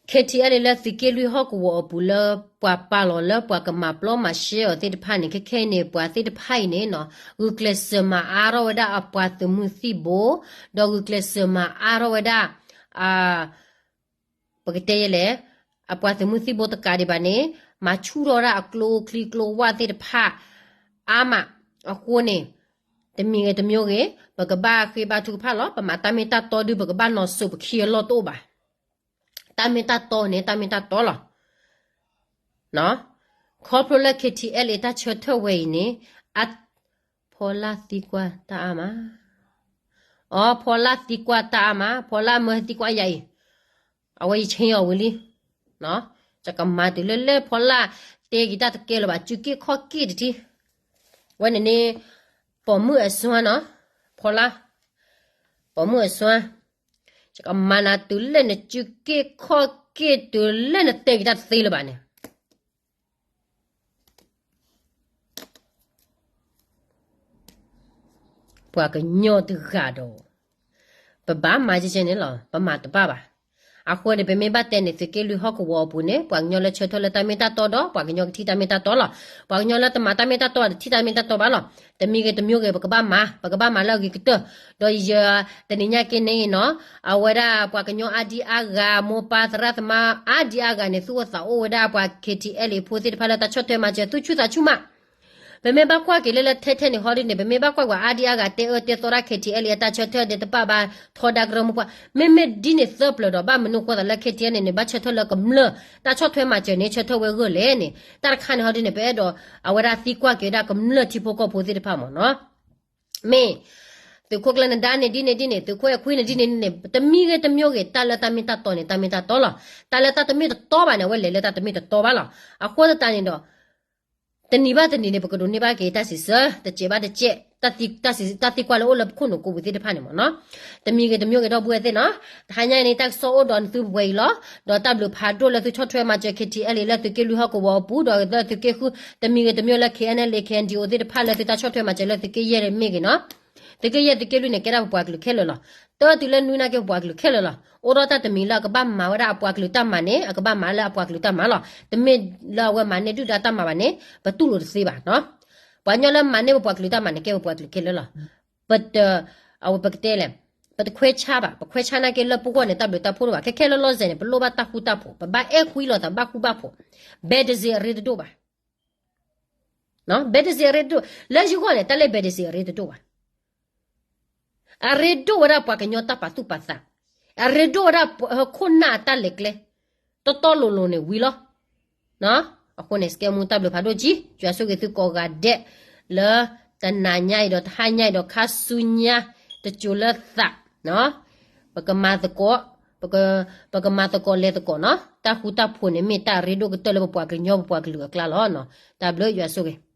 ခဲထံအဲၣ်လၢ သုးက့လွံၢ်ဟီၣ်ကဝီၤအပူၤလၢ ပှၤပာ်လီၤလၢပှၤကမၤပျီမၤရှဲအီၤသ့ၣ်တဖၣ်န့ၣ် ခဲခဲအံၤန့ၣ် ပှၤသ့ၣ်တဖၣ်အံၤန့ၣ်နီၤ ဂုာ်ကျဲးစၢးမၤအါထီၣ်ဝဲဒၣ်အပှၤသုးမုၢ်သံၣ်ဘိ, ဒီးဂုာ်ကျဲးစၢးမၤအါထီၣ်ဝဲဒၣ် ပကတဲယဲလဲၣ်, အပှၤသုးမုၢ်သံၣ်ဘိတကးဒံးဘၣ်န့ၣ် မၤဆူၣ်ထီၣ်ဝဲဒၣ်အကျိချံကျိဝၣ်သ့ၣ်တဖၣ်အါမး. အဃိန့ၣ် တမံၤဂ့ၤတမံၤဂ့ၤ ပကဘၣ်ဃ့ဘါထုကဖၣ်လီၤ. ပမၤတၢ်မ့ၢ်တၢ်တီဒုး ပကဘၣ်နီၤစိၤပခံအလီၢ်တအိၣ်ဘၣ်. တၢ်မ့ၢ်တၢ်တီန့ၣ် တၢ်မ့ၢ်တၢ်တီလီၤ. ခီဖျိလၢ ခဲထံအဲၣ်လၢ တၢ်ဆၢထၢၣ်ဝဲအံၤန့ၣ် အ ဖီလာ်သံကွၢ်တၢ်အါမး. အိ ဖီလာ်သံကွၢ်တၢ်အါမး, ဖီလာ်မၢသံကွၢ်ယၤအံၤ, အဝဲယဆ့အီၤဝံၤလံ. ယကမၤတုၤလၢလၢဖီလာ်တဲက့ၤတၢ်တကဲလၢၤဘၣ် စုက့ခီၣ်က့ၣ်တထံၣ်, ဝဲန့ၣ်န့ၣ် ပိာ်မုၣ်အစွမ်းနီၤ, ဖီလာ်, ပိာ်မုၣ်အစွမ်း, ယကမၤနၤတုၤလၢနစုက့ခီၣ်က့ၣ်တုၤလၢနတဲက့ၤတၢ်တသ့လၢၤဘၣ်န့ၣ် ပှၤကညီတဂၤဒီး ပဘၣ်မၤကဲကဲန့ၣ်လီၤ, ပမၤတဘၣ်ဘၣ်. အဃိန့ၣ် ပမ့ၢ်ဘၣ်တဲန့ၣ် သုးက့လွံၢ်ဟီၣ်ကဝီၤအပူၤန့ၣ် ပှၤကညီလၢဆၢထၢၣ်လၢတၢ်မ့ၢ်တၢ်တီဒီး ပှၤကညီကထံၣ်တၢ်မ့ၢ်တၢ်တီလီၤ. ပှၤကညီလၢတမၤတၢ်မ့ၢ်တၢ်တီဒီး တထံၣ်တၢ်မ့ၢ်တၢ်တီဘၣ်လီၤ. တမံၤဂ့ၤတမံၤဂ့ၤ ပကဘၣ်မၤ, ပကဘၣ်မၤလၢအဂ့ၤကတၢၢ်, ဒီးယ တနံၤညါက့ၤန့ၣ်နီၤ, အဝဲဒၣ်ပှၤကညီအါဒံအါဂၤ မိၢ်ပၢ်သရၣ်သမါအါဒံအါဂၤန့ၣ် သူၣ်အိၣ်သးအိၣ်ဝဲဒၣ်ပှၤ ခဲထံအဲၣ်လၢ ဖိသ့ၣ်တဖၣ်လၢတၢ်ဆီၣ်ထွဲမၤစၢၤ သူၣ်ဆူၣ်သးဆူၣ်မး ပမ့ၢ်ဘၣ်ကွၢ်က့ၤလၢလၢထဲထဲန့ၣ်ဟီဒ်န့ၣ် ပမ့ၢ်ဘၣ်ကွၢ်ကွၢ်အါဒံအါဂၤတဲအၢတဲသီတၢ် ခဲထံအဲၣ်လၢ အတၢ်ဆၢထၢၣ်ဒဲးတပာ်ဘၣ်ထီဒါကရၢမိၢ်ပှၢ်, မ့မ့ၢ်ဒ်န့ၣ်သၢပျၢၤဒီး ဘၣ်မနုၤဃိသးလၢ ခဲထံအဲၣ်လၢန့ၣ် ဘၣ်ဆၢထၢၣ်လၢကမျၢၢ် တၢ်ဆီၣ်ထွဲမၤစၢၤန့ၣ် ဆၢထၢၣ်ဝဲဂၢၢ်လဲၣ်န့ၣ် တၢ်တခါန့ၣ်ဟီဒ်န့ၣ် ပအဲၣ်ဒိးအဝဲဒၣ်သံကွၢ်က့ၤဝဲဒၣ်ကမျၢၢ်ထံဖိကီၢ်ဖိသ့ၣ်တဖၣ်မ့ၢ်နီၤ. မ့ၢ် သုးခိၣ်ကျၢၢ်နဒါန့ၣ်ဒ်န့ၣ်ဒ်န့ၣ်, သုးခိၣ်အဲၣ်ခွံန့ၣ်ဒ်န့ၣ်ဒ်န့ၣ်, တမံၤဂ့ၤတမံၤဂ့ၤ တၢ်လၢတၢ်မ့ၢ်တၢ်တီန့ၣ် တၢ်မ့ၢ်တၢ်တီလီၤ. တၢ်လၢတၢ်တမ့ၢ်တတီဘၣ်န့ၣ် အဝဲလဲၤလၢတၢ်တမ့ၢ်တတီဘၣ်လီၤ. အဃိသတးန့ၣ်ဒီး တနံၤဘၣ်တနံၤန့ၣ် ပကဒိးန့ၢ်ဘၣ်က့ၤတၢ်စံးဆၢ, တစဲးဘၣ်တစဲး, တၢ်သံကွၢ်လၢအိၣ်လၢပခိၣ်နူာ်ကိးပူၤသ့ၣ်တဖၣ်န့ၣ်မ့ၢ်နီၤ. တမံၤဂ့ၤတမံၤဂ့ၤ ဒီပုၢ်ဝဲၢ်သ့ၣ်နီၤ, တဟါညါအံၤန့ၣ် တၢ်ကစီၣ်အိၣ်ဒီးသုပှဲၤအံၤလီၤ. ဒီးတၢ်ဘျုးဖးဒိၣ်လၢသုဆီၣ်ထွဲမၤစၢၤ KTLA လၢသုးက့လွံၢ်ဟီၣ်ကဝီၤအပူၤ, ဒီးလၢသုးက့ဃု, တမံၤဂ့ၤတမံၤလၢ KNLA KNDO သ့ၣ်တဖၣ်လၢသုတၢ်ဆီၣ်ထွဲမၤစၢၤလၢသုးက့ယဲၢ်မ့ၢ်ဂ့ၤနီၤ, သုးက့ယဲၢ်သုးက့လွံၢ်န့ၣ် ကဲဒၣ်ပပှၤကလုာ်ခဲလၢာ်လီၤ. တၢ်တုၤလၢနွံနၢ်က့ ပပှၤကလုာ်ခဲလၢာ်လီၤ. အိၣ်ဒီးတၢ်တမံၤလၢအကဘၣ်မၤဝဲဒၣ်အပှၤကလုာ်တၢ်မၤန့ၣ် အကဘၣ်မၤလၢအပှၤကလုာ်တၢ်မၤလီၤ. တမ့ၢ်လၢအဝဲမၤန့ၢ်ဒုၣ်ဒါတၢ်မၤဘၣ်န့ၣ် ပတူၢ်လိာ်တသ့ဘၣ်နီၤ. ပှၤကညီလၢမၤန့ၢ်ပပှၤကလုာ်တၢ်မၤန့ၣ် ကဲပပှၤကလုာ်ခဲလၢာ်လီၤ. ပတ, အဝဲပကတဲလဲၣ်, ပတခွဲးဆါဘၣ်, ပခွဲးဆါနာ်က့လၢပဂီၢ်န့ၣ် တၢ်ဘျုးတၢ်ဖှိၣ်တအိၣ်ဘၣ်. ခဲခဲလၢာ်လၢ်လၢ်န့ၣ် ပလိၣ်ဘၣ်တၢ်ဃူတၢ်ဖိး, ပဘၣ်အဲၣ်ကွံလိာ်သးဘၣ်ဃူဘၣ်ဖိး, ဘဲတစ့အရ့တဒိၣ်ဘၣ် ဘဲတစ့အရ့တဒိၣ်, လၢယဂီၢ်န့ၣ် တၢ်လၢဘဲတစ့အရ့တဒိၣ်ဘၣ်. အရ့ဒိၣ်ဝဲဒၣ်ပှၤကညီတၢ်ပာ်သူၣ်ပာ်သး, အရ့ဒိၣ်ဝဲဒၣ်ပှၤဟီၣ်ခိၣ်နၢ်အတၢ်လဲၤကျဲ, တီတီလိၤလိၤန့ၣ်ဝံၤလီၤ. အဃိန့ၣ် စကဲမူတၢ်ဘျုးဖးဒိၣ်ကံ, ယွၤဆိၣ်ဂ့ၤသုကိးဂၤဒဲး, လၢတနၤညါအံၤဒီးတဟါညါအံၤဒီးခါဆူညါ, တစိၤလၢသး, ပကမၤသကိး, ပက, ပကမၤသကိးလဲၤသကိးနီၤ. တၢ်ဃူတၢ်ဖိးန့ၣ် မ့ၢ်တၢ်အရ့ဒိၣ်ကတၢၢ်လၢပပှၤကညီပပှၤကလုာ်အကျါလီၤ. တၢ်ဘျုးယွၤဆိၣ်ဂ့ၤ.